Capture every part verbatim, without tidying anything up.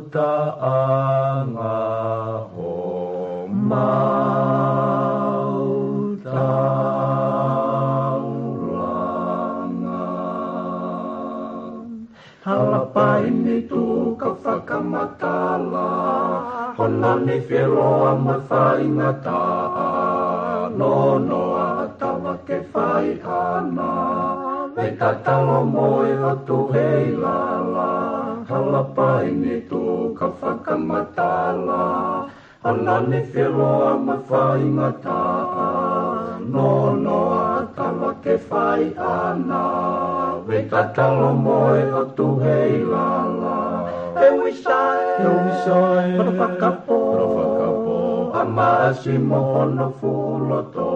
ʻUtaʻanga homau taulanga. Hala paini tuʻu ka fakamatala, hono nifi ʻe loa mo e faingataʻa, nonoa ʻatava ke fai ʻana, vetatalo mo e ʻOtu ʻi he lala. Hala paini tuʻu ka fakamatala, hono nifi ʻe loa mo e faingataʻa, nonoa ʻatava ke fai ʻana, vetatalo mo e ʻOtu ʻi he lala. E uisa e, e uisa e, kolo fakapo, kolo fakapo, ʻa Maʻasi mo hono fuʻu loto,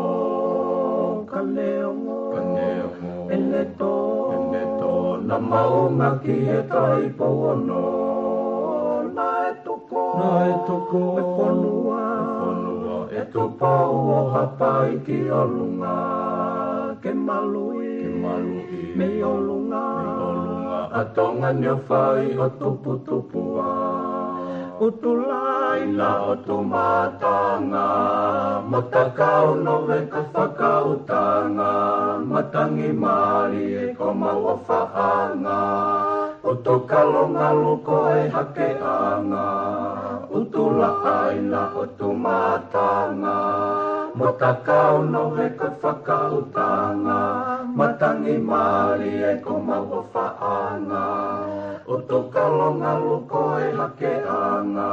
ka neongo, ka neongo, ʻene tō, ʻene tō, naʻa maʻu ange ki he Taʻahine Pouono, naʻe tuku, naʻe tuku e fonua, e fonua ʻe Tupou ʻo Haʻapai ki ʻolunga, ke maluʻi, ke maluʻi mei ʻolunga, mei ʻolunga ʻa Tonga ni ʻo fai ʻo tuputupu ā. ʻUtulāina ʻo Tumaʻatanga, mo Takau Nove ka fakautanga, matangi mālie ko mau ʻofaʻanga, ʻUtukalo Ngalu ko e hakeʻanga, ʻUtulāina ʻo Tumaʻatanga, mo Takau Nove ka fakautanga, matangi mālie ko mau ʻofaʻanga, ʻUtukalo Ngalu ko e hakeʻanga.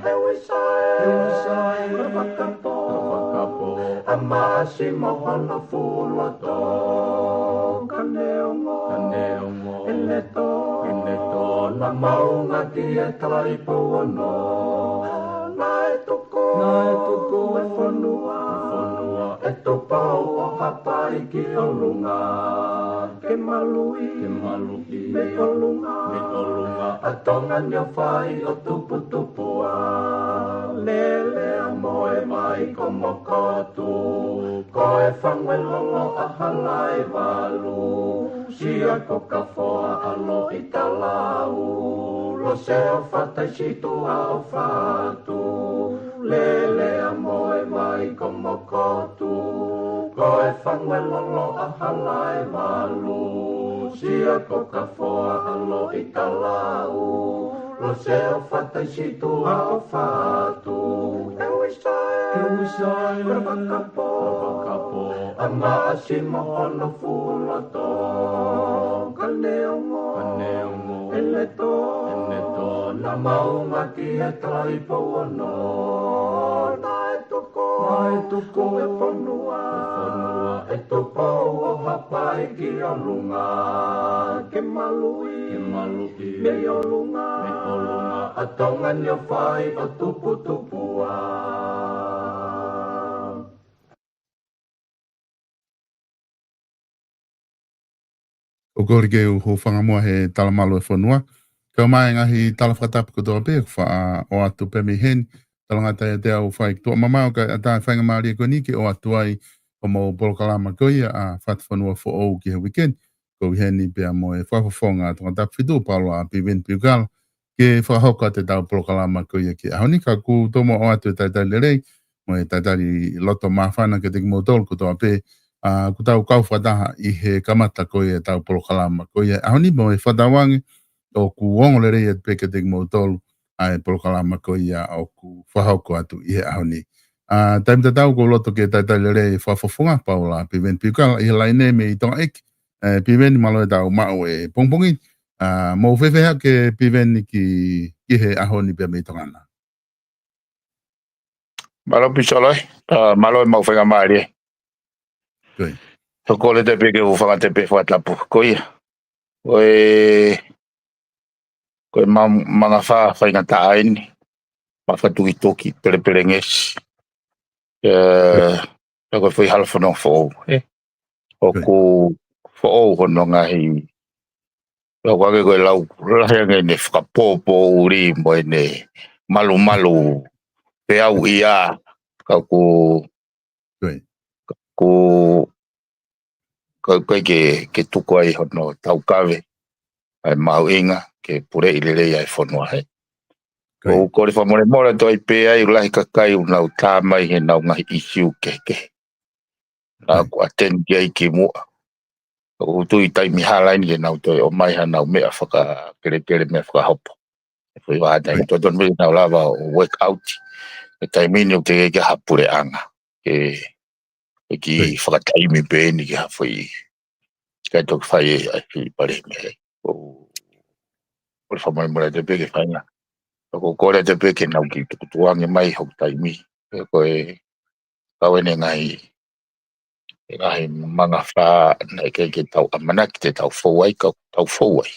E uisa e, e uisa e, kolo fakapo, kolo fakapo, ʻa Maʻasi mo hono fuʻu loto, ka neongo, ka neongo, ʻene tō, ʻene tō, naʻa maʻu ange ki he Taʻahine Pouono, naʻe tuku, naʻe tuku e fonua, e fonua ʻe Tupou ʻo Haʻapai ki ʻolunga, ke maluʻi, ke maluʻi mei ʻolunga, mei ʻolunga ʻa Tonga ni ʻo fai ʻo tuputupu ā. Lele ʻa Moʻevai ko Mokotu, ko e fangu ʻe lolo ʻa Halaevalu, Sia ko Kafoa ʻa Loʻitalau, Lose ʻo Fataisituʻa ʻo Fatu, Lele ʻa Moʻevai ko Mokotu, ko e fangu ʻe lolo ʻa Halaevalu, Sia ko Kafoa ʻa Loʻitalau, Lose ʻo Fataisituʻa ʻo Fatu. E uisa e, e uisa e, kolo fakapo, kolo fakapo, ʻa Maʻasi mo hono fuʻu loto, ka neongo, ka neongo, ʻene tō, ʻene tō, naʻa maʻu ange ki he Taʻahine Pouono, naʻe tuku, naʻe tuku e fonua, e fonua ʻe Tupou ʻo Haʻapai ki ʻolunga, ke maluʻi, ke maluʻi mei ʻolunga, mei ʻolunga ʻa Tonga ni ʻo fai ʻo tuputupu ā. ʻOku ou kole ke u hūfanga muʻa he talamalu e fonua, kae ʻumaʻā e ngaahi tala fakatapu kotoa pē ʻoku faʻa ʻoatu pē mei heni. Talangata ʻiate au Faikituʻa Mamao, kae ʻatā e faingamālie ko eni ke ʻoatu ai homau polokalama ko ia ʻa Fatufonua Foʻou ki he uike ni. Ko au ʻi heni pea mo e Fakafofonga Tongatapu fitu, Paula Piveni Piukala, ke fakahoko atu ʻetau polokalama ko ia ki he ʻaho ni. Ka ʻoku ou tomuʻa ʻoatu e talitali lelei mo e talitali loto māfana kiate kimoutolu kotoa pē, ʻa, kuo tau kau fakataha ʻi he kamata ko ia ʻetau polokalama ko ia he ʻaho ni, mo e fakatauange ʻoku ongo lelei atu pē kiate kimoutolu ʻa e polokalama ko ia ʻoku fakahoko atu ʻi he ʻaho ni. ʻA, taimi tatau ʻoku ou loto ke talitali lelei e fakafofonga, Paula Piveni Piukala ʻi he laine mei Tonga ʻEiki. ʻE, Piveni, mālō e tau maʻu he pongipongi ni. ʻA, mou fēfē hake, Piveni, ki, ki he ʻaho ni pea mei Tonga na? Mālō Pisolo ē, ʻa, mālō e maʻu faingamālie. Ko ia. Ko e kole atu pē ke u hūfanga atu pē he fakatapu. Ko ia. Ko e, ko e ma-, mangafā faingataʻa eni. Mafatukituki, pelepelengesi. ʻE, Ko ia. Ko e foʻi hala fononga foʻou, ē? Ko ia. ʻOku foʻou hono ngaahi, lau ake ko e lau lahi ange ʻene fakapōpōʻuli mo ʻene malumalu peau ia, ka ʻoku, Ko ia. ʻoku, ka ʻoku ʻikai ke, ke tuku ai hono taukave ʻa e mahuʻinga ke puleʻi lelei ʻa e fonua, ē. Ko ia. ʻOku ou kole fakamolemole atu ai pē ai, ʻoku lahi e kakai ʻoku nau tā mai heʻenau ngaahi ʻīsiu kehekehe. Naʻa Right. ku attend ki ai kimuʻa. ʻOku ou tui taimi hala eni ke nau toe ʻomai haʻanau meʻa fakakelekele, meʻa fakahopo. He foʻi vahaʻa taimi Right. totonu pē ke nau lava ʻo work out. He taimi ni ʻoku teʻeki ai ke ʻi ai ha puleʻanga. Ke, ke kiʻi Right. fakataimi pē eni ki ha foʻi ʻikai toki fai ʻe he ʻEiki Palēmia. ʻOku ou kole fakamolemole atu pē ki he faʻahinga. ʻOku ou kole atu pē ke nau kiʻi tukutukuange mai hoku taimi. He ko e kau eni e ngaahi, e ngaahi mangafā naʻe ʻikai ke tau ʻamanaki te tau fou ai, ka tau fou ai.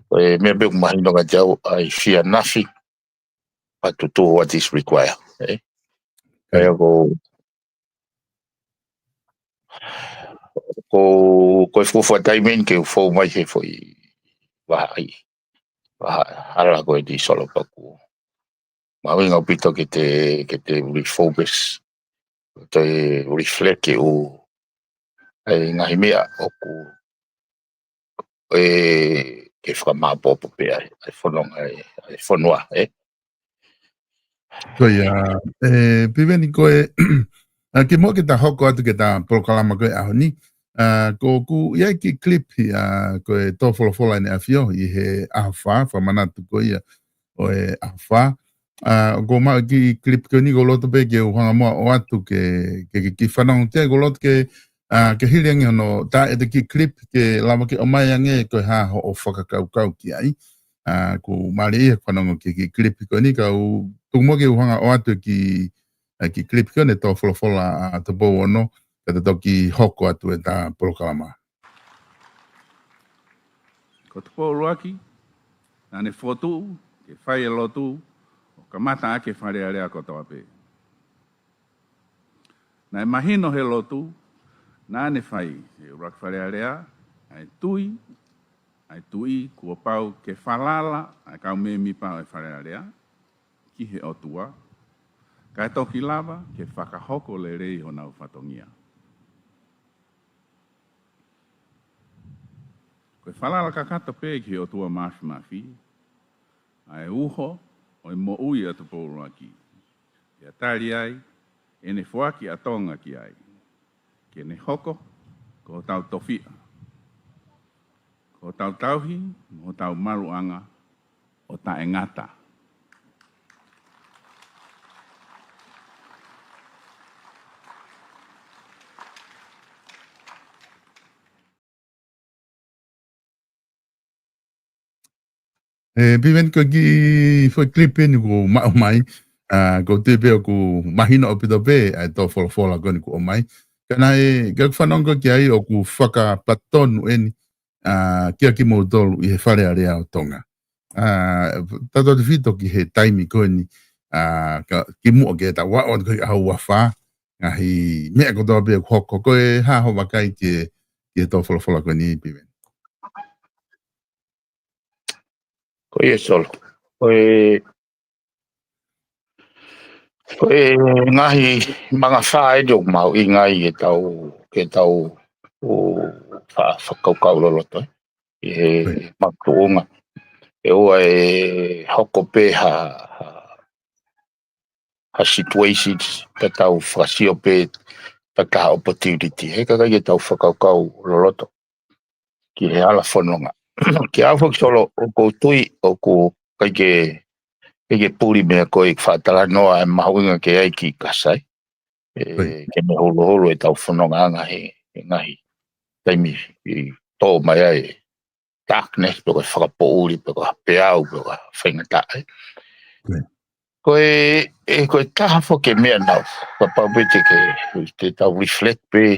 Ko e meʻa pē ʻoku mahino kiate au, I fear nothing but to do what is required, ē? Ko ia. Ko, ko, ko e fuofua taimi eni ke u fou mai he foʻi vahaʻa, vahaʻa hala ko eni, Solo, pea ʻoku mahuʻinga ʻaupito ke te, ke te refocus, toe reflect ke u, ʻa e ngaahi meʻa ʻoku ʻe, ke fakamāʻopoʻopo pē ʻa e, ʻa e fononga, ʻa e, ʻa e fonua, ē? Ko ia, ʻe, Piveni, ko e, ʻa, kimuʻa ke ta hoko atu ki heʻeta polokalama ko e ʻaho ni, ʻa, ko, ʻoku ʻi ai e kiʻi clip, ʻa, ko e tō folofola ʻEne ʻAfio ʻi he ʻaho fā, fakamanatu ko ia ʻo e ʻaho fā. ʻA, ʻoku ou maʻu e kiʻi clip ko eni, ʻoku ou loto pē ke u hanga muʻa ʻo ʻoatu ke, ke, ke, ke fanongo ki ai, ʻoku ou loto ke, ʻa, ke hili ange hono tā ʻete kiʻi clip ke lava ke ʻomai ange ko e hā hoʻo fakakaukau ki ai. ʻA, ʻoku mālie ʻeku fanongo ki he kiʻi clip ko eni, ka ʻoku ou tuku muʻa ke u hanga ʻo ʻoatu e kiʻi, ʻa, kiʻi clip ko eni, tō folofola ʻa Tupou Ono, ka ta toki hoko atu ʻeta polokalama. Ko Tupou ʻUluaki, naʻa ne fokotuʻu ke fai e lotu ʻo kamata ʻaki e Fale Alea kotoa pē. Naʻe mahino he lotu naʻa ne fai he ʻUluaki Fale Alea, ʻa e tui, ʻa e tui kuo pau ke falala ʻa e kau mēmipa ʻo e Fale Alea ki he ʻOtua, kae toki lava ke fakahoko lelei honau fatongia. Ko e falala kakato pē ki he ʻOtua Māfimafi, ʻa e uho ʻo e moʻui ʻa Tupou ʻUluaki, pea tali ai ʻene foaki ʻa Tonga ki ai, ke ne hoko ko hotau tofiʻa, ko hotau tauhi mo hotau maluʻanga ʻo taʻengata. ʻE, Piveni, ko e kiʻi foʻi clip eni kuo maʻu mai, ʻa, ʻoku ou tui pē ʻoku mahino ʻaupito pē ʻa e tō folofola ko eni kuo ʻomai. Ka naʻe, ka ʻoku fanongo ki ai ʻoku fakapatonu eni, ʻa, kia kimoutolu ʻi he Fale Alea ʻo Tonga. ʻA, tautautefito ki he taimi ko eni, ʻa, ka kimuʻa ke ta ua on ko e ʻaho ua fā, ngaahi meʻa kotoa pē ʻoku hoko, ko e hā hoʻo vakai ki he, ki he tō folofola ko eni, Piveni? Ko ia, Solo. Ko e, ko e ngaahi mangafā eni ʻoku mahuʻinga ai ke tau, ke tau, ʻo, fa-, fakakaukau loloto, ē, ʻi he Right. makatuʻunga. ʻoua ʻe hoko pē ha, ha, ha situation, pea tau fakasio pē, pea taha opportunity. He ʻikai ke tau fakakaukau loloto ki he hala fononga. Kiate au foki Solo, ʻoku ou tui, ʻoku ʻikai ke, ʻikai ke puli meʻa ko e fakatalanoa ʻe mahuʻinga ke ʻai ki he kakai. ʻE, ke meʻa holoholo ʻetau fonongaʻanga he, he ngaahi taimi ʻe tō mai ai e darkness, pe ko e fakapoʻuli, pe ko ha peau, pe ko ha faingataʻa. Ko e, ʻe, ko e taha foki e meʻa naʻa ku, kapau pē te ke, te tau reflect pē,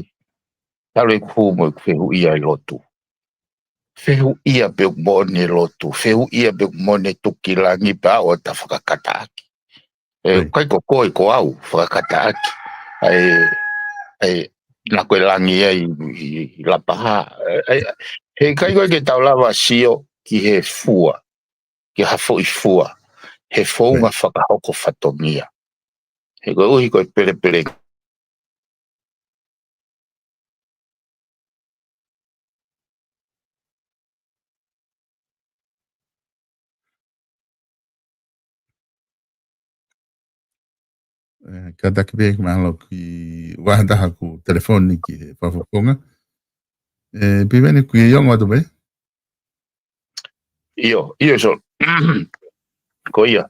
talu ʻeku hū mo ʻeku fehuʻia ʻi lotu. Fehuʻia pe ʻoku moʻoni e lotu, fehuʻia pe ʻoku moʻoni e tuʻu ki langi pea ʻoua te ta fakakataʻaki. ʻE, ʻikai ko koe ko au, fakakataʻaki. ʻAi, ʻai, naʻa ko e langi ai ʻi, ʻi, ʻi Lapaha. ʻAi, ʻai, he ʻikai ko e ke tau lava sio ki he fua, ki ha foʻi fua, he founga fakahoko fatongia. He koeʻuhi ko e pelepele ʻE, kātaki pē mahalo ki wahata haku telefoni ki he fakafofonga. ʻE, Piveni, kuo ke ongo atu pē? ʻIo, ʻio, Solo. Ko ia.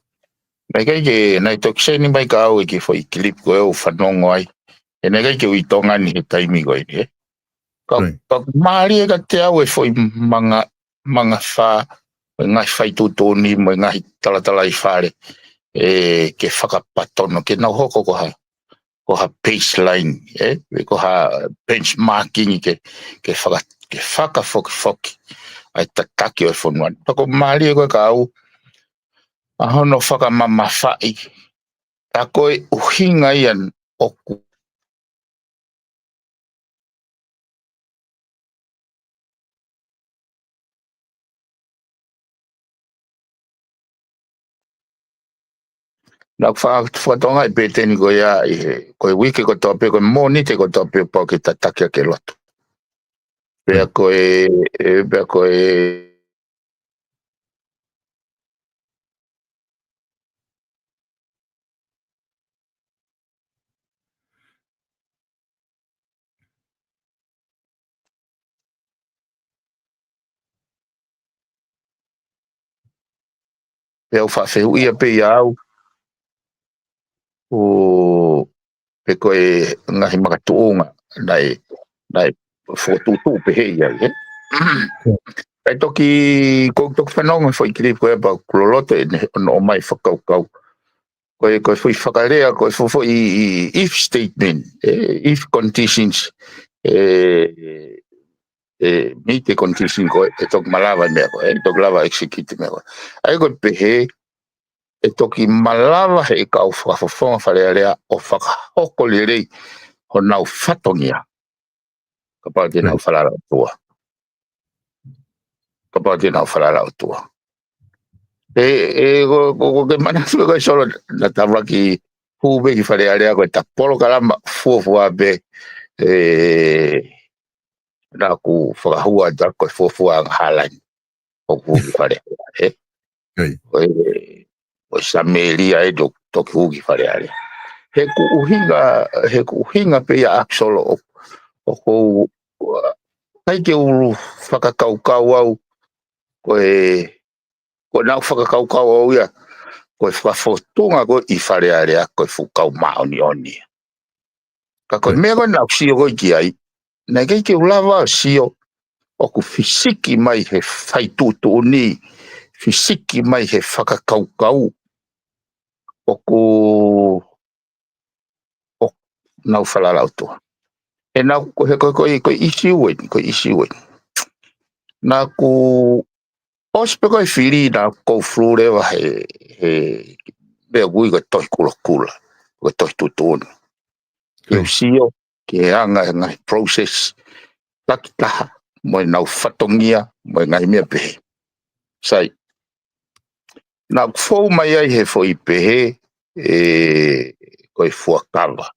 Naʻe ʻikai ke, naʻe toki seni mai kia au e kiʻi foʻi clip ko ē ʻoku ou fanongo ai. ʻE naʻe ʻikai ke u ʻi Tonga ni he taimi ko ē, ē. Ka, ka mālie kiate au e foʻi manga, manga fā, mo e ngaahi faituʻutuʻuni, mo e ngaahi talatalaifale, ʻe, ke fakapatonu, ke nau hoko ko ha, ko ha baseline, ē, pe ko ha benchmarking ke, ke faka-, ke fakafokifoki ʻa e tataki ʻo e fonua ni. Pea ʻoku mālie ko ē kia au, ʻa hono fakamamafaʻi, ʻa ko e ʻuhinga ia ʻoku Naʻa ku fa-, fakatokangaʻi pē teni ko ia ʻi he, ko e uike kotoa pē, ko e Mōnite kotoa pē pau ke tataki ʻaki e lotu. Pea ko e, ē, pea ko e, pea u faʻa fehuʻia pē ia au. ʻO, pe ko e ngaahi makatuʻunga, naʻe, naʻe fokotuʻutuʻu pehē ia, ē? Kae toki, ko, toki fanongo foʻi clip ko ē pea ʻoku loloto ʻene, ʻo, ʻomai fakakaukau. Ko e, ko e foʻi fakalea, ko e fo-, foʻi if statement, ē, if conditions, ē, ē, meet the condition ko ē, ʻe toki malava e meʻa ko ē, ʻe toki lava execute e meʻa ko ē. ʻA ia ko e pehē, ʻe toki malava he kau fakafofonga Fale Alea ʻo fakahoko lelei honau fatongia. Kapau te nau falala ʻOtua. Kapau te nau falala ʻOtua. ʻE, ʻe, ko, ko, ko ke manatu ko ē Solo naʻa ta ʻuluaki hū pē ki Fale Alea ko e ta polokalama fuofua pē, ē, naʻa ku fakahua atu ko e fuofua angahala ni. ʻOku hū ki Fale Alea, ē? Ko e, ko e Samēlia ē to-, toki hū ki Fale Alea. He ko e ʻuhinga, he ko e ʻuhinga pē ia ʻaʻaku Solo ʻo, ʻoku ou, ʻikai ke u fakakaukau au, ko e, ko ʻeku fakakaukau au ia, ko e fakafōtunga ko ē ʻi Fale Alea, ko e fuʻu kau māʻoniʻoni. Ka ko e meʻa ko ē naʻa ku sio ko ē ki ai, naʻe ʻikai ke u lava ʻo sio, ʻoku fisiki mai he faituʻutuʻuni, fisiki mai he fakakaukau, ʻoku, ʻoku nau falala ʻOtua. ʻE nau, ko e, ko e, ko e, ko e ʻisiū eni, ko e ʻisiū eni. Naʻa ku ʻosi pē ko e fili naʻa ku go through leva he, he, meʻa ʻoku ui ko e tohi kulokula, ko e tohi tuʻutuʻuni. Ke u sio, ki he anga e ngaahi process, takitaha, mo ʻenau fatongia, mo e ngaahi meʻa pehē. Sai, naʻa ku fou mai ai he foʻi pehē, ē, ko e fuakava.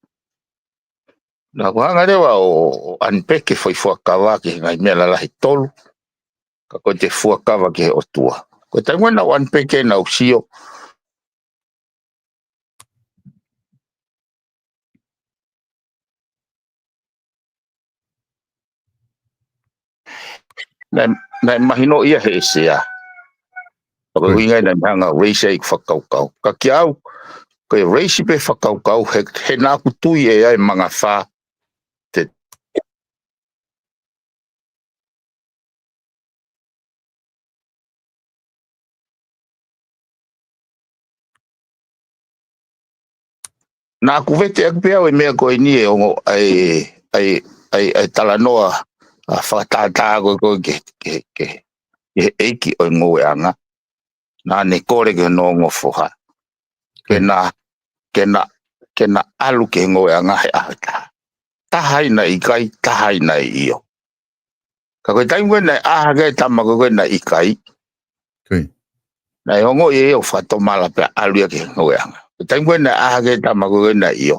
Naʻa ku hanga leva ʻo, ʻo unpack e foʻi fuakava ki he ngaahi meʻa lalahi ʻe tolu. Ka ko e fuakava ki he ʻOtua. Ko e taimi ko ē naʻa ku ʻalu pē ke nau sio. Naʻe, naʻe mahino ia he sea. Ko e ʻuhinga ia naʻe hanga ʻo raise ai ʻeku fakakaukau. Ka kiate au, ko e raise pē fakakaukau, he, he naʻa ku tui ʻe ʻi ai e mangafā te Naʻa ku vete ʻaki pē au e meʻa ko eni e ongo ʻa e, ʻa e, ʻa e, ʻa e talanoa ʻa e fakatātā ko ē ko ē ke, ke, ke, ke he ʻeiki ʻo e ngoueʻanga. Naʻa ne kole ki hono ongo foha. Ke na, ke na, ke na ʻalu ki he ngoueʻanga he ʻaho ʻe taha. Taha ia naʻe ʻikai, taha ia naʻe ʻio. Ka ko e taimi ko ē naʻe ʻā hake ai e tama ko ē naʻe ʻikai. Naʻe ongoʻi ʻe ia ʻoku fakatomala pea ʻalu ia ki he ngoueʻanga. Ko e taimi ko ē naʻe ʻā hake ai e tama ko ē naʻe ʻio.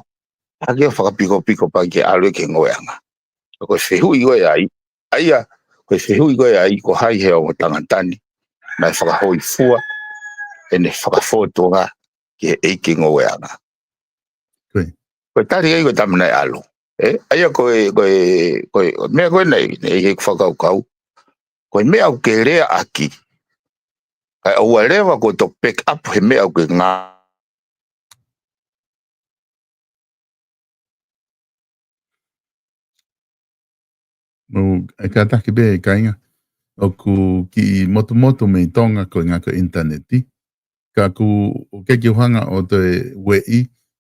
ʻAlu ia ʻo fakapikopiko pē ke ʻalu ia ki he ngoueʻanga. Ka ko e fehuʻi ko ē ai, ʻa ia, ko e fehuʻi ko ē ai, ko hai he ongo tangata ni naʻe fakahōifua ʻene fakafōtunga ki he ʻeiki ngoueʻanga. Ko e tali ai ko e tama naʻe ʻalu. ʻE, ʻa ia ko e, ko e, ko e, ko e meʻa ko ē naʻe, naʻe ʻi heʻeku fakakaukau. Ko e meʻa ʻoku ke lea ʻaki. Kae ʻoua leva kuo toe pick up he meʻa ʻoku ke ngā Mou, ʻe kātaki pē kāinga, ʻoku kiʻi motumotu mei Tonga ko e ngaahi ʻinitaneti. Ka ʻoku, ʻoku ʻikai ke u hanga ʻo toe ueʻi,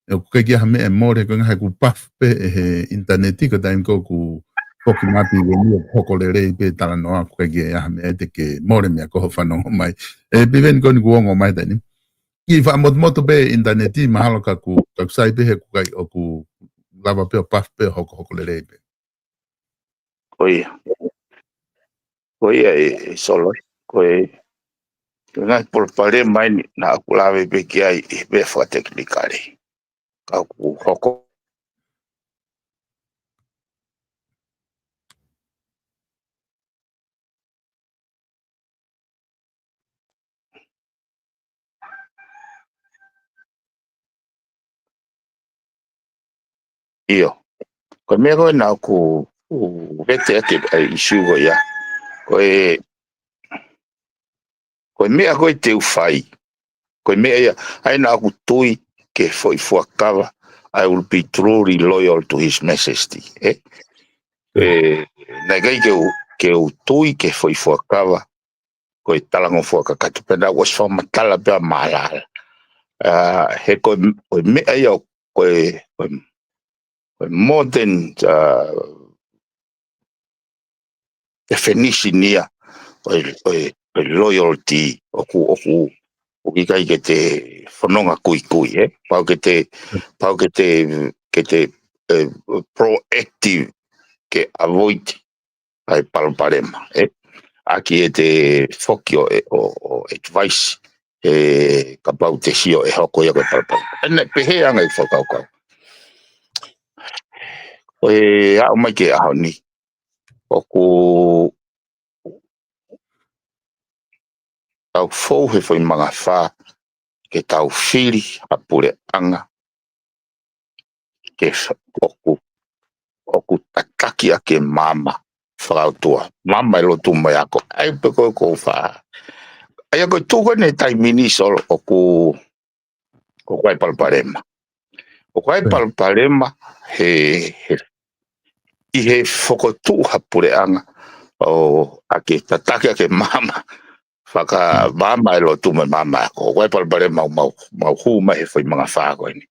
ʻoku ʻikai ke ʻi ai ha meʻa ʻe mole, ko e ngaahi ʻoku puff pē ʻe he ʻinitaneti, ko e taimi ko ē ʻoku foki mai pē ʻi heni ʻoku hoko lelei pē talanoa, ʻoku ʻikai ke ʻi ai ha meʻa te ke mole meʻa ko hoʻo fanongo mai. ʻE Piveni ko eni kuo ongo mai taimi ni. Kiʻi fakamotumotu pē ʻinitaneti, mahalo ka ʻoku, ka ʻoku sai pē he ʻoku ʻikai ʻoku lava pē ʻo puff pē ʻo hokohoko lelei pē. Ko ia. Ko ia ē, ē Solo. Ko e, ko e ngaahi palopalema eni naʻa ku lave pē ki ai ʻi he meʻa fakatekinikale. Ka ʻoku hoko. ʻIo. Ko e meʻa ko ē naʻa ku, ku vete ʻaki ʻa e ʻisiū ko ia. Ko e, ko e meʻa ko ē te u fai. Ko e meʻa ia, ʻa ia naʻa ku tui ki he foʻi fuakava, I will be truly loyal to His Majesty. ʻE? ʻE, naʻe ʻikai ke u, ke u tui ki he foʻi fuakava, ko e talangofua kakato pē naʻa ku ʻosi fakamatala pē ʻa Malala. ʻA, he ko e, ko e meʻa ia ʻo, ko e, ko e, ko e modern, ʻa, definition ia ʻo e, ʻo e, ʻo e loyalty ʻoku, ʻoku, ʻoku ʻikai ke te fononga kuikui, ē? Pau ke te, pau ke te, ke te, ē, proactive ke avoid ʻa e palopalema, ē? ʻAki ʻete foki ʻo, ʻo, ʻo advice, ē, kapau te sio ʻe hoko ia ko e palopalema. ʻE, naʻe pehē ange ʻeku fakakaukau. Ko e aʻu mai ki he ʻaho ni, ʻoku tau fou he foʻi mangafā ke tau fili ha puleʻanga ke fa-, ʻoku, ʻoku tataki ʻaki e maama fakaʻotua. Maama ʻi loto mo e ako. ʻA ia pē ko ē ʻoku ou fai. ʻA ia ko e tuʻu ko eni he taimi ni Solo ʻoku, ʻoku ʻi ai e palopalema. ʻOku ʻi ai e palopalema he, he, ʻi he fokotuʻu ha puleʻanga ʻo ʻa ke tataki ʻaki e maama. Fakamaama ʻi loto mo e maama ako. ʻOku ʻi ai e palopalema mau, mau, mau hū mai he foʻi mangafā ko eni.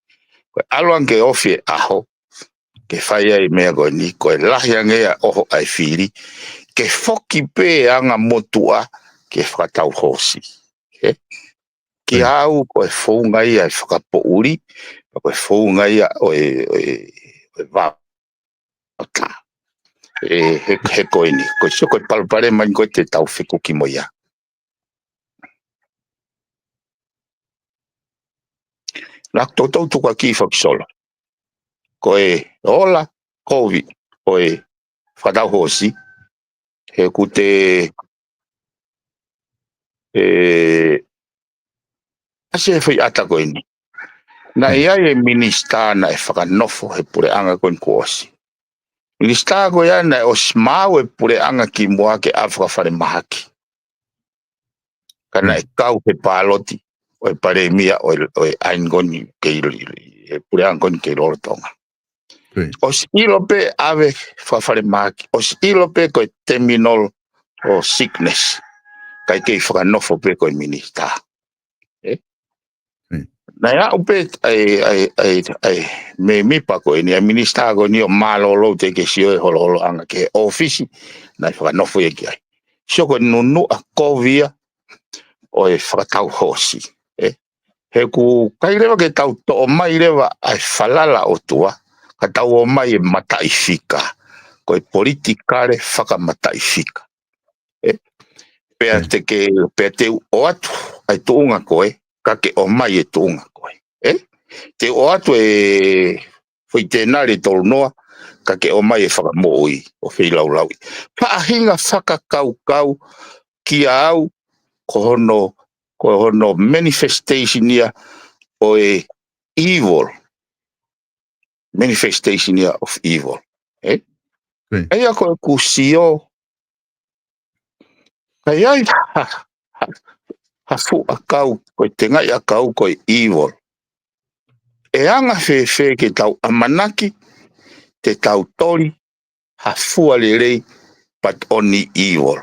Ko e ʻalu ange ke ofi e ʻaho, ke fai ai e meʻa ko eni, ko e lahi ange ia ʻoho ʻa e fili, ke foki pē anga motuʻa ke fakatau hoosi. ʻE? Kiate au ko e founga ia e fakapoʻuli, ko e founga ia ʻo e, ʻo e, ʻo e vaotā. ʻE, he, he ko eni, ko e sio ko e palopalema eni ko ē te tau fekuki mo ia. Naʻa ku toutou tuku ʻaki kiʻi foʻi Solo. Ko e ola kovi ʻo e fakatau hoosi, he ʻoku te ʻE, ʻasi he foʻi ʻata ko eni. Naʻe ʻi ai e minisitā naʻe fakanofo he puleʻanga ko eni kuo ʻosi. Minisitā ko ia naʻe ʻosi maau e puleʻanga kimuʻa ke ʻave fakafalemahaki. Ka naʻe kau he pāloti ʻo e palēmia ʻo e, ʻo e ʻaini ko eni kei, he puleʻanga ko eni kei lolotonga. ʻOsi ʻilo pē ʻave fakafalemahaki, ʻosi ʻilo pē ko e terminal ʻo sickness, kae kei fakanofo pē ko e minisitā. Ē? Naʻe aʻu pē ʻa e, ʻa e, ʻa e, ʻa e mēmipa ko eni, ʻa e minisitā ko eni ʻo mālōlō teʻeki ke sio e holoholoʻanga ki he ʻōfisi naʻe fakanofo ia ki ai. Sio ko e nunuʻa kovi ia ʻo e fakatau hoosi. Ē? He ʻoku ʻikai leva ke tau toʻo mai leva ʻa e falala ʻOtua, ka tau ō mai e mataʻifika. Ko e politikale fakamataʻifika. Ē? Pea te ke, pea te u ʻoatu ʻa e tuʻunga ko ē, ka ke ʻomai e tuʻunga ko ē. Ē? Te u ʻoatu e foʻi tenali ʻe tolu noa, ka ke ʻomai e fakamoʻui ʻo feilaulauʻi. Faʻahinga fakakaukau kia au, ko hono, ko hono manifestation ia ʻo e evil. Manifestation ia of evil. Ē? ʻA ia ko ʻeku sio, ka ʻi ai ha, ha, ha fuʻu ʻakau, ko e tengaʻi ʻakau ko e evil. ʻE anga fēfē ke tau ʻamanaki te tau toli ha fua lelei, but only evil.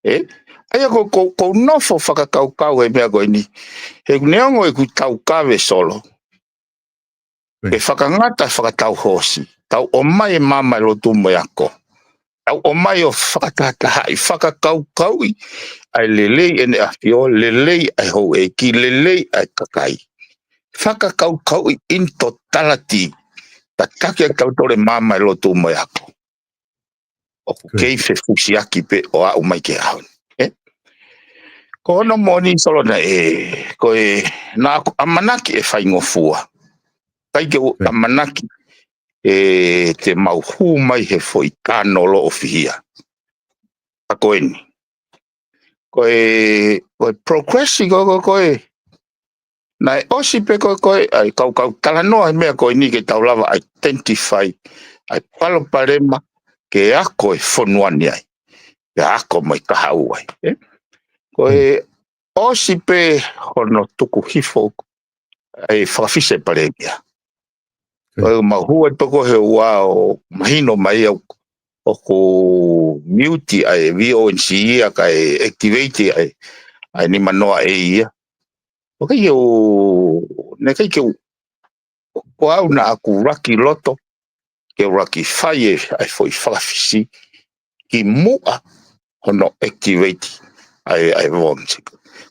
Ē? ʻA ia ko, ko, ko u nofo fakakaukau he meʻa ko eni. He neongo ʻeku taukave Solo. Ke fakangata fakatau hoosi. Tau ō mai e maama e lotu mo e ako. Tau ō mai ʻo fakatahatahaʻi, fakakaukauʻi ʻa e lelei ʻEne ʻAfio, lelei ʻa e houʻeiki, lelei ʻa e kakai. Fakakaukauʻi in totality. Tataki ʻa tautolu e maama e lotu mo e ako. ʻOku kei fefusiaki pē ʻo aʻu mai ki he ʻaho ni. Ē? Ko hono moʻoni Solo naʻe, ko e, naʻa ku ʻamanaki ʻe faingofua. ʻIkai ke u ʻamanaki ʻe te mau hū mai he foʻi tano loʻo fihia. Ka ko eni. Ko e, ko e progress ko, ko, ko e. Naʻe ʻosi pē ko, ko e, ʻa e kau, kau talanoa he meʻa ko eni ke tau lava identify ʻa e palopalema ke ako e fonua ni ai. Ke ako mai kahaʻu ai. Ē? Ko e ʻosi pē hono tuku hifo ʻa e fakafisi e palēmia. Ko e mau hua toko he ua ʻo mahino mai au ʻoku mute ʻa e V O N C ia kae activate ʻa e, ʻa e nima noa ʻe ia. ʻOku ʻikai ke u, naʻe ʻikai ke u, ko au naʻa ku laki loto, ke u laki fai e, ʻa e foʻi fakafisi, kimuʻa hono activate ʻa e, ʻa e V O N C.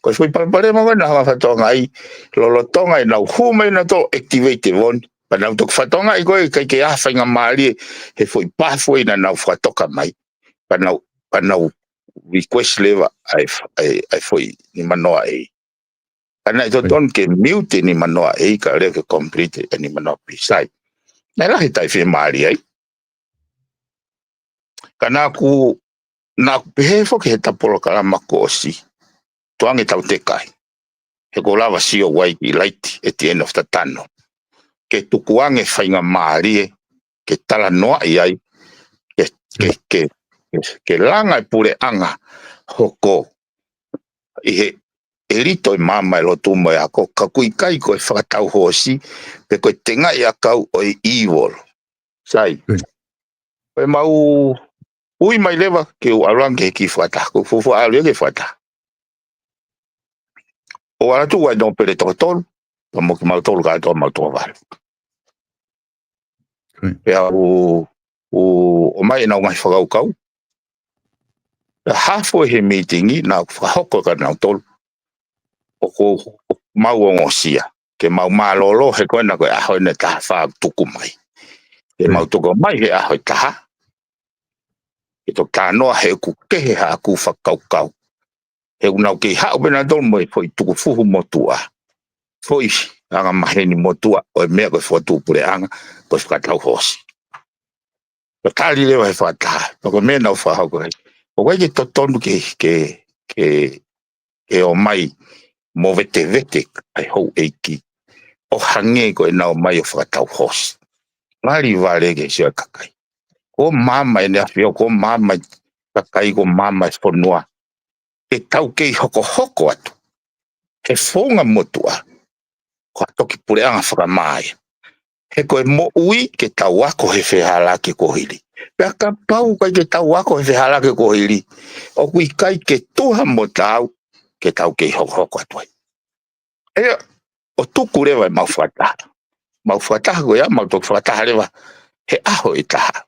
Ko e foʻi palopalema ko ē naʻa hanga fakatokangaʻi, lolotonga ʻenau hū mai nautolu ʻo activate e V O N C, pea nau toki fakatokangaʻi ko ē ʻikai ke ʻi ai ha faingamālie he foʻi pathway naʻa nau fakatoka mai. Pea nau, pea nau request leva ʻa e, ʻa e, ʻa e foʻi nima noa ʻe ia. Ka naʻe totonu ke mute e nima noa ʻe ia kae ʻoua ke complete e nima noa B, sai. Naʻe lahi e taʻefiemālie ai. Ka naʻa ku, naʻa ku pehē foki he ta polokalama kuo ʻosi, tuku ange tau tekai. He ʻoku ou lava sio ʻoku ʻi ai e kiʻi light at the end of the tunnel. Ke tuku ange faingamālie, ke talanoaʻi ai, ke, ke, ke, ke, ke langa e puleʻanga hoko ʻi he ʻelito e maama e lotu mo e ako, ka ʻoku ʻikai ko e fakatau hoosi, pe ko e tengaʻi ʻakau ʻo e evil. Sai. Ko e mau ui mai leva ke u ʻalu ange ki he kiʻi fakataha, ko e fuofua ʻalu ia ki he fakataha. ʻO ala tuʻu ai nōpele toko tolu, pea mo kimautolu kātoa mau toko valu. Pea u, u, ʻomai ʻenau ngaahi fakakaukau. Pea hafo he mītingi, naʻa ku fakahoko kia nautolu. ʻOku, ʻoku mau ongosia. Ke mau mālōlō he ko ena ko e ʻaho ʻe taha fā tuku mai. Ke mau tuku mai he ʻaho ʻe taha. Ke toki talanoa he ʻoku kehe haʻaku fakakaukau. He ʻoku nau kei haʻu pē nautolu mo e foʻi tukufuhu motuʻa. Foʻi angamaheni motuʻa ʻo e meʻa ko e fokotuʻu puleʻanga, ko e fakatau hoosi. Ka tali leva he fakataha, ka ko e meʻa naʻa ku fakahoko ai. ʻOku ʻikai ke totonu ke, ke, ke, ke ō mai mo vetevete ai houʻeiki ʻo hangē ko ʻenau ō mai ʻo fakatau hosi. Ngali vale ke sio e kakai. Ko māmā ʻEne ʻAfio, ko māmā e kakai, ko māmā e fonua. Ke tau kei hokohoko atu he founga motuʻa, ko ha toki puleʻanga fakamā ia. He ko e moʻui ke tau ako he fehālaaki kuo hili. Pea kapau ʻikai ke tau ako he fehālaaki kuo hili, ʻoku ʻikai ke tuha mo taau ke tau kei hokohoko atu ai. ʻA ia, ʻo tuku leva ʻemau fakataha. Mau fakataha ko ia, mau toki fakataha leva he ʻaho ʻe taha.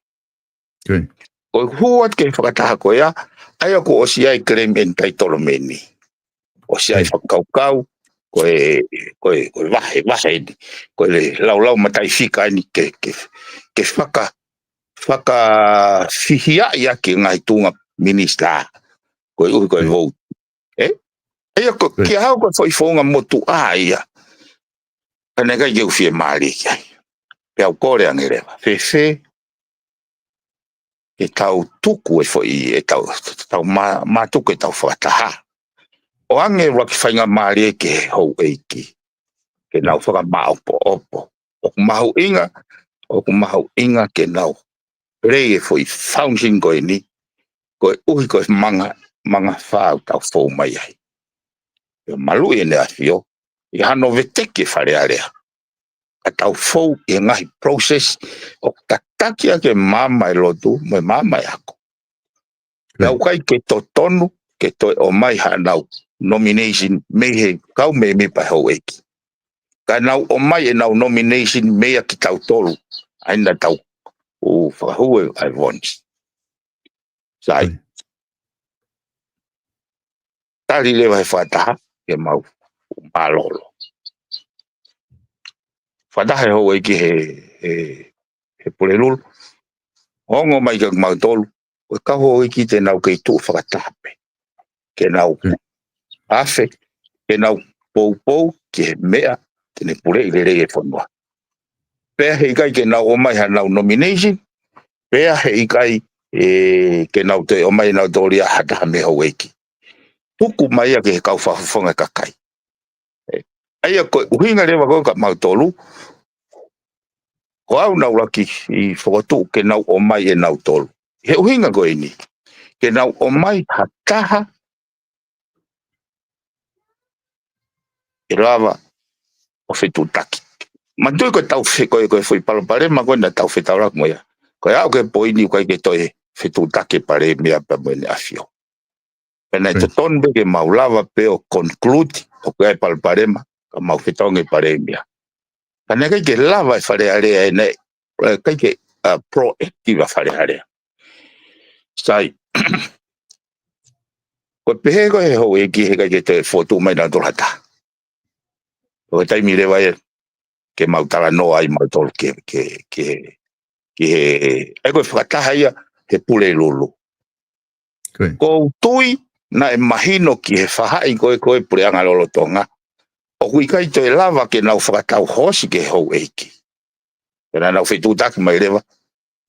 Ko e hū atu ki he fakataha ko ia, ʻa ia kuo ʻosi ʻi ai e claim entitlement. ʻOsi ʻi ai e fakakaukau, ko e, ko e, ko e vahe, vahe eni. Ko e laulau mataʻi fika eni ke, ke, ke faka, fakafihiaʻi ʻaki e ngaahi tuʻunga minisitā. Koeʻuhi ko e vote. ʻE? ʻA ia ko, kia au ko e foʻi founga motuʻa ia. Ka naʻe ʻikai ke u fiemālie ki ai. Pea u kole ange leva. Fēfē, ke tau tuku e foʻi, ʻe tau, tau mā, mātuku ʻetau fakataha. ʻO ange ʻuluaki faingamālie ki he houʻeiki. Ke nau fakamāʻopoʻopo. ʻOku mahuʻinga, ʻoku mahuʻinga ke nau lei e foʻi function ko eni, koeʻuhi ko e manga, manga fā ʻoku tau fou mai ai. ʻE maluʻi ʻEne ʻAfio, ʻi hano veteki e Fale Alea. Ka tau fou ʻi he ngaahi process ʻoku tataki ʻaki e maama e lotu, mo e maama e ako. Pea ʻoku ʻikai ke totonu, ke toe ō mai haʻanau nomination mei he kau mēmipa houʻeiki. Ka nau ō mai ʻenau nomination meia kitautolu. ʻA ia naʻa tau ʻu fakahū e ʻa e vonisi. Sai. Tali leva he fakataha, ke mau mālōlō. Fakataha e houʻeiki he, he, he Pulelulu. Ongo mai kia kimautolu, ko e kau houʻeiki te nau kei tuʻu fakataha pē. Ke nau afe, ke nau poupou ki he meʻa te ne puleʻi lelei e fonua. Pea heʻikai ke nau ō mai haʻanau nomination, pea heʻikai, ʻe, ke nau toe ō mai ʻenau tōlia ha taha mei he houʻeiki. Tuku mai ia ki he kau fakafofonga e kakai. ʻE, ʻa ia ko e ʻuhinga leva ko ē kia mautolu, ko au naʻa ku ʻuluaki fokotuʻu ke nau ō mai ʻe nautolu. He ʻuhinga ko eni, ke nau ō mai ha taha ʻe lava ʻo fetuʻutaki. Manatuʻi ko e tau fe-, ko e, ko e foʻi palopalema ko ē naʻa tau fetaulaki mo ia. Ko e aʻu ki he poini ʻoku ʻikai ke toe fetuʻutaki e Palēmia pea mo ʻEne ʻAfio. Pea naʻe totonu pē ke mau lava pē ʻo conclude ʻoku ʻi ai e palopalema, ka mau fetaulaki mo e Palēmia. Ka naʻe ʻikai ke lava e Fale Alea ʻe naʻe, ʻikai ke, ʻa, proactive ʻa e Fale Alea. Sai. Ko e pehē ko ē he houʻeiki heʻikai ke toe fokotuʻu mai nautolu ha taha. Ko e taimi leva ia ke mau talanoa ai mautolu ke, ke, ke, ke he, ʻa ia ko e fakataha ia he Pulelulu. Ko u tui naʻe mahino ki he faʻahi ko ē ko e puleʻanga lolotonga, ʻoku ʻikai toe lava ke nau fakatau hosi ki he houʻeiki. Pea naʻa nau fetuʻutaki mai leva,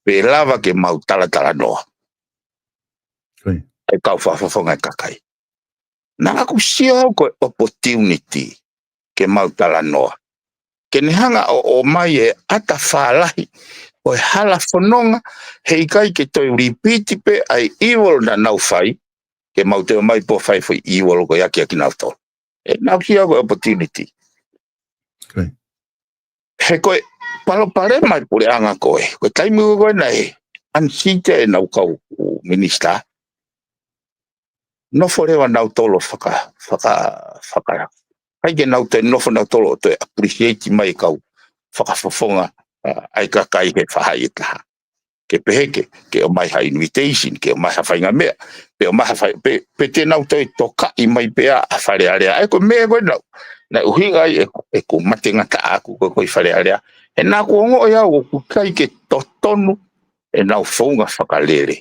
pe lava ke mau talatalanoa. ʻA e kau fakafofonga e kakai. Naʻa ku sio au ko e opportunity ke mau talanoa. Ke ne hanga ʻo, ʻo ʻomai e ʻata fālahi ʻo e hala fononga, heʻikai ke toe repeat pē ʻa e evil naʻa nau fai, ke mau toe ō mai pē ʻo fai foʻi evil ko ia kia kinautolu. ʻE, naʻa ku sio au ko e opportunity. He ko e palopalema e puleʻanga ko ē, ko e taimi ko ē naʻe unseat ʻenau kau minisitā, nofo leva nautolu faka, faka, faka, ʻikai ke nau toe nofo nautolu ʻo toe appreciate mai e kau fakafofonga, ʻa, ʻa e kakai he faʻahi ʻe taha. Ke pehē ke, ke ʻomai ha invitation, ke ʻomai ha faʻahinga meʻa, pe ʻomai ha fai, pe, pe te nau toe tokaʻi mai pē ʻa e Fale Alea. ʻA ia ko e meʻa ko ē naʻa, naʻe ʻuhinga ai ʻeku, ʻeku matengataʻa ʻaku ko ē ko e Fale Alea. He naʻa ku ongoʻi au ʻoku ʻikai ke totonu ʻenau founga fakalele.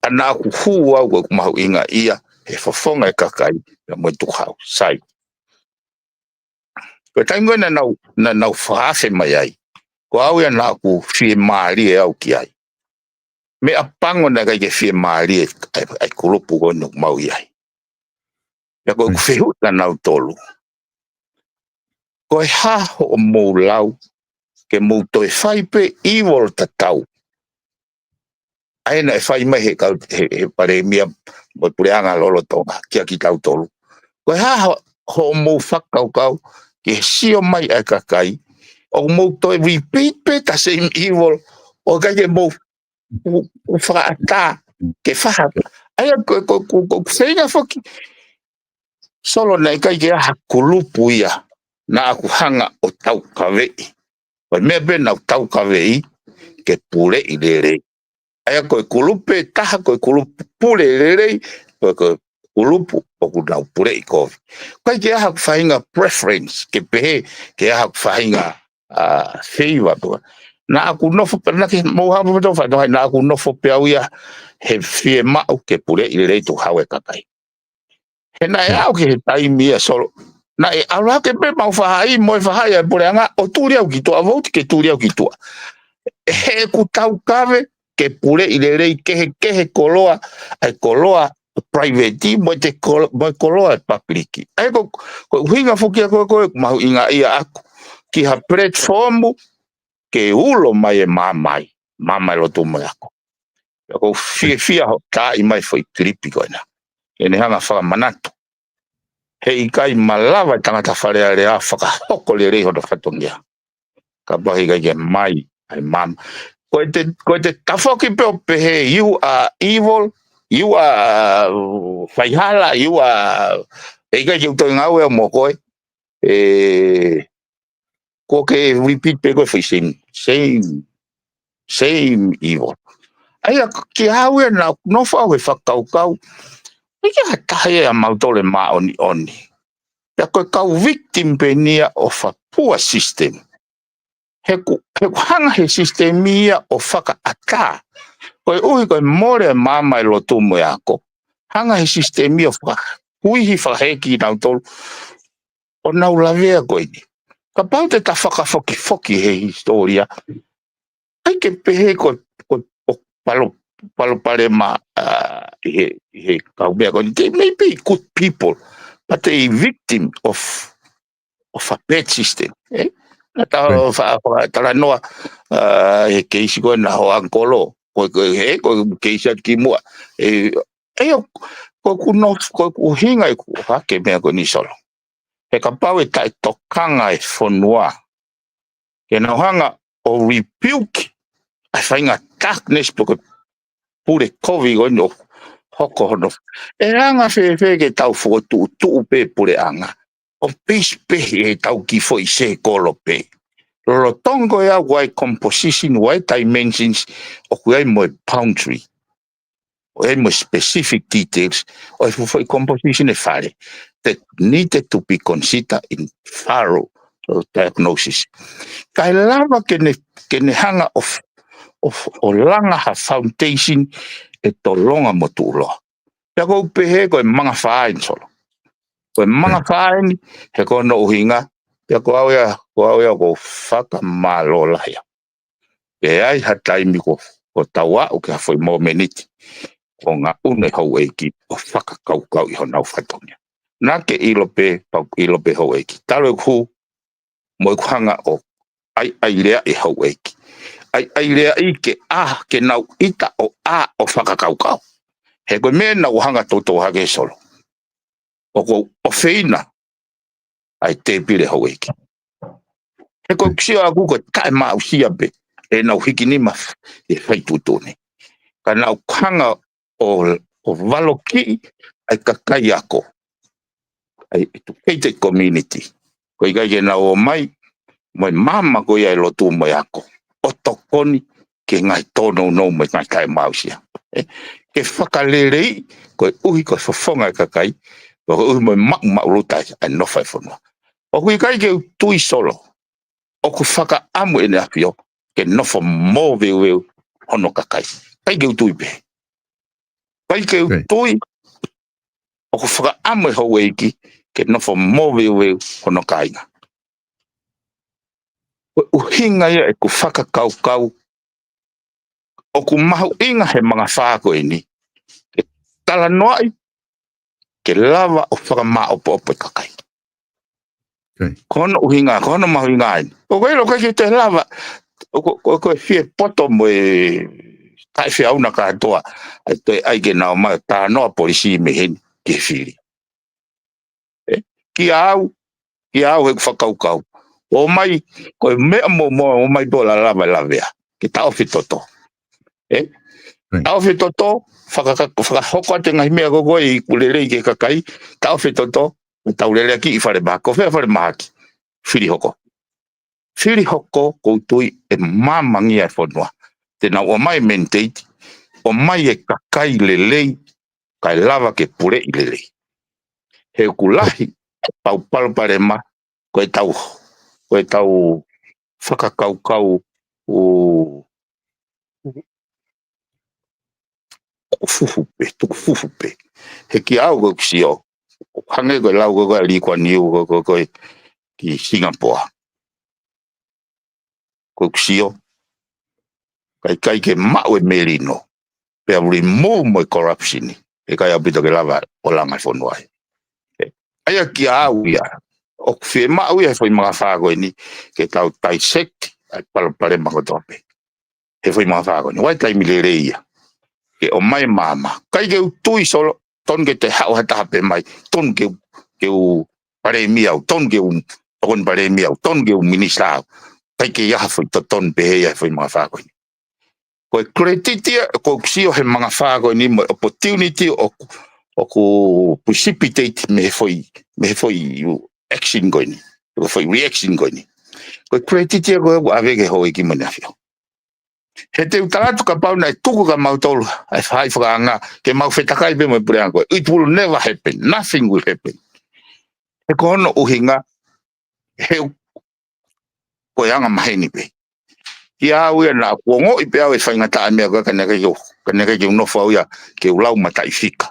Ka naʻa ku hū au ko ʻeku mahuʻingaʻia he fofonga e kakai, pea mo e tukuhau. Sai. Ko e taimi ko ē naʻa nau, naʻa nau fakaafe mai ai, ko au ia naʻa ku fiemālie au ki ai. Meʻapango naʻe ʻikai ke fiemālie ʻa e, ʻa e kulupu ko ē naʻa mau ʻi ai. Pea ko ʻeku fehuʻi kia nautolu, ko e hā hoʻomou lau ke mou toe fai pē evil tatau? ʻA ia naʻe fai mai he kau, he, he palēmia mo e puleʻanga lolotonga kia kitautolu. Ko e hā ho, hoʻomou fakakaukau ke sio mai ʻa e kakai, ʻoku mou toe repeat pē ʻa e same evil, ʻo ʻikai ke mou u, u fakaʻatā ke faha. ʻA ia ko, ko, ko, ko, ko feinga foki Solo naʻe ʻikai ke ʻi ai ha kulupu ia naʻa ku hanga ʻo taukaveʻi. Ko e meʻa pē naʻa ku taukaveʻi ke puleʻi lelei. ʻA ia ko e kulupu ʻe taha ko e kulupu pule lelei, ko e, ko e kulupu ʻoku nau puleʻi kovi. ʻIkai ke ʻi ai haku faʻahinga preference, ke pehē ke ʻi ai haku faʻahinga, ʻa, favor pē. Naʻa ku nofo pē, naʻa ke mou hapa pē tō faʻatohai, naʻa ku nofo pē au ia he fiemaʻu ke puleʻi lelei tuʻu hau e kakai. He naʻe aʻu ki he taimi ia Solo, naʻe ʻalu hake pē mau faʻahi mo e faʻahi ʻa e puleʻanga ʻo tuli au ki tuʻa, vouti ke tuli au ki tuʻa. He ʻeku taukave ke puleʻi lelei kehekehe koloa, ʻa e koloa private mo e te kolo, mo e koloa public. ʻA ia ko, ko e ʻuhinga foki ia ko e, ko e mahuʻinga ia ʻaku ki ha platform ke ulo mai e māmani, māmani lotu mo e ako. Pea ʻoku ou fiefia hoʻo taaʻi mai foʻi kilipi ko ena. Ke ne hanga fakamanatu. He ʻikai malava e tangata Fale Alea fakahoko lelei hono fatongia. Kapau he ʻikai ke mai, ʻai mam. Ko e te, ko e te tafoki pē ʻo pehē, you are evil, you are, uh, faihala, you are, ʻe ʻikai ke u toe ngāue mo koe. ʻE, ko ke repeat pē ko e foʻi same, same, same evil. ʻA ia, ki au ia naʻa ku nofo au he fakakaukau, ʻikai ke ha taha ia ʻa mautolu ʻe māʻoniʻoni. Pea ko e kau victim pē eni ia ʻo e poor system. He ʻoku, he ʻoku hanga he system ia ʻo fakaʻatā. Koeʻuhi ko e mole e māmani lotu mo e ako. Hanga he system ia ʻo fakahuihi fakahēʻi kinautolu ʻo nau lavea ko eni. Kapau te ta fakafokifoki he hisitōlia, ʻikai ke pehē ko, ko, ko palo, palopalema, ʻa, ʻi he, ʻi he kau meʻa ko eni. They may be good people, but they victim of, of a bad system. ʻE? Naʻa ta, right, fa, fa, talanoa, ʻa, he keisi ko ena ho uncle, ko, ko, he, ko e keisi atu ki muʻa. ʻE, ʻe, ʻo, ko ʻeku no, ko ʻeku ʻuhinga ʻeku hake meʻa ko eni Solo. He kapau ʻe taʻetokanga e fonua ke nau hanga ʻo rebuke ʻa e faʻahinga darkness pe ko e pule kovi ko eni ʻo hoko hono. ʻE anga fēfē ke tau fokotuʻutuʻu pē puleʻanga ʻo peisi pē he tau kiʻi foʻi sekolo pē. Lolotonga ia ʻoku ʻi ai composition, ʻoku ʻi ai dimensions, ʻoku ʻi ai mo e boundary. ʻOku ʻi ai mo e specific details ʻo e fuʻu foʻi composition e fale that needed to be considered in thorough diagnosis. Kae lava ke ne, ke ne hanga ʻo, ʻo, ʻo langa ha foundation ʻe tolonga mo tuʻuloa. Pea ʻoku ou pehē ko e mangafā eni Solo. Ko e mangafā eni, he ko hono ʻuhinga, pea ko au ia, ko au ia ʻoku ou fakamālō lahi au. Pea ʻi ai ha taimi ko, ko tau aʻu ki ha foʻi momeniti, ko ngaʻunu e houʻeiki ʻo fakakaukauʻi honau fatongia. Naʻa ke ʻilo pē, pau ʻilo pē houʻeiki. Talu ʻeku hū, mo ʻeku hanga ʻo ʻaiʻaileaʻi e houʻeiki. ʻAiʻaileaʻi ke ʻā, ke nau ʻita ʻo ʻā ʻo fakakaukau. He ko e meʻa naʻa ku hanga toutou hake Solo. ʻOku ou ʻofeina ʻa e tēpile houʻeiki. He ko e sio ʻaku ko e taʻemaʻusia pē ʻenau hiki nima ʻi he fai tuʻutuʻuni. Ka naʻa ku hanga ʻo, ʻo valokiʻi ʻa e kakai ako, ʻa e educated community. Ko e ʻikai ke nau ō mai mo e maama ko ia e lotu mo e ako ʻo tokoni ki he ngaahi tōnounou mo e ngaahi taʻemaʻusia. ʻE, ke fakaleleiʻi koeʻuhi ko e fofonga e kakai, koeʻuhi mo e maʻumaʻuluta ʻa e nofo e fonua. ʻOku ʻikai ke u tui Solo ʻoku fakaʻamu ʻEne ʻAfio ke nofo moveuveu hono kakai. ʻIkai ke u tui pē. ʻIkai ke u tui ʻoku fakaʻamu e houʻeiki ke nofo moveuveu hono kāinga. Ko e ʻuhinga ia ʻeku fakakaukau ʻoku mahuʻinga he mangafā ko eni ke talanoaʻi, ke lava ʻo fakamāʻopoʻopo e kakai. Ko hono ʻuhinga, ko hono mahuʻinga eni. ʻOku ʻikai ke te lava, ʻoku, ʻoku, ʻoku fie poto mo e taʻefeʻauna kātoa, ʻa e toe ʻai ke nau ō mai ʻo talanoa polisī mei heni ki he fili. ʻE, kia au, kia au he fakakaukau. ʻOmai, ko e meʻa mo, mo, ʻomai pē ʻo lalava e lavea. Ke taʻofi toto. ʻE? Taʻofi toto, fakaka-, fakahoko atu e ngaahi meʻa ko ē ʻoku lelei ki he kakai, taʻofi toto, mo tau lelei ki he falemahaki, ko fē falemahaki, fili hoko. Fili hoko ʻoku ou tui ʻe māmangia e fonua. Te nau ō mai e mandate, ō mai e kakai lelei, kae lava ke puleʻi lelei. He ʻoku lahi, pau palopalema, ko e tau, ko e tau fakakaukau ʻo, ʻo fufu pē, tuku fufu pē. He kia au ʻoku ou sio, hangē ko e lau ko ē ʻa Lee Kuan Yew ko ē, ko ē, ko ē ki Singapoa. ʻOku ou sio, kae ʻikai ke maʻu e melino, pea uli mou mo e corruption, ʻe ʻikai ʻaupito ke lava ʻo langa e fonua ai. ʻE, ʻa ia kia au ia, ʻoku fiemaʻu ia he foʻi mangafā ko eni, ke tau dissect ʻa e palopalema kotoa pē. He foʻi mangafā ko eni, ʻoku ʻi ai e taimi lelei ia. Ke ō mai e maama. ʻIkai ke u tui Solo, tonu ke te haʻu ha taha pē mai, tonu ke u, ke u palēmia au, tonu ke u tokoni palēmia au, tonu ke u minisitā au. ʻIkai ke ʻi ai ha foʻi totonu pehē ia he foʻi mangafā ko eni. Ko e credit ia, ʻoku ou sio he mangafā ko eni mo e opportunity ʻoku, ʻoku precipitate mei he foʻi, mei he foʻi action ko eni. Ko e foʻi reaction ko eni. Ko e credit ia ko ē ʻoku ʻave ki he houʻeiki mo ʻEne ʻAfio. He te u tala atu kapau naʻe tuku kia mautolu ʻa e faʻahi fakaanga ke mau fetakai pē mo e puleʻanga ko ē. It will never happen. Nothing will happen. He ko hono ʻuhinga, he ko e anga maheni pē. Kia au ia naʻa ku ongoʻi pē au e faingataʻa e meʻa ko ē ka naʻe ʻikai ke u, ka naʻe ʻikai ke u nofo au ia ke u lau mataʻifika.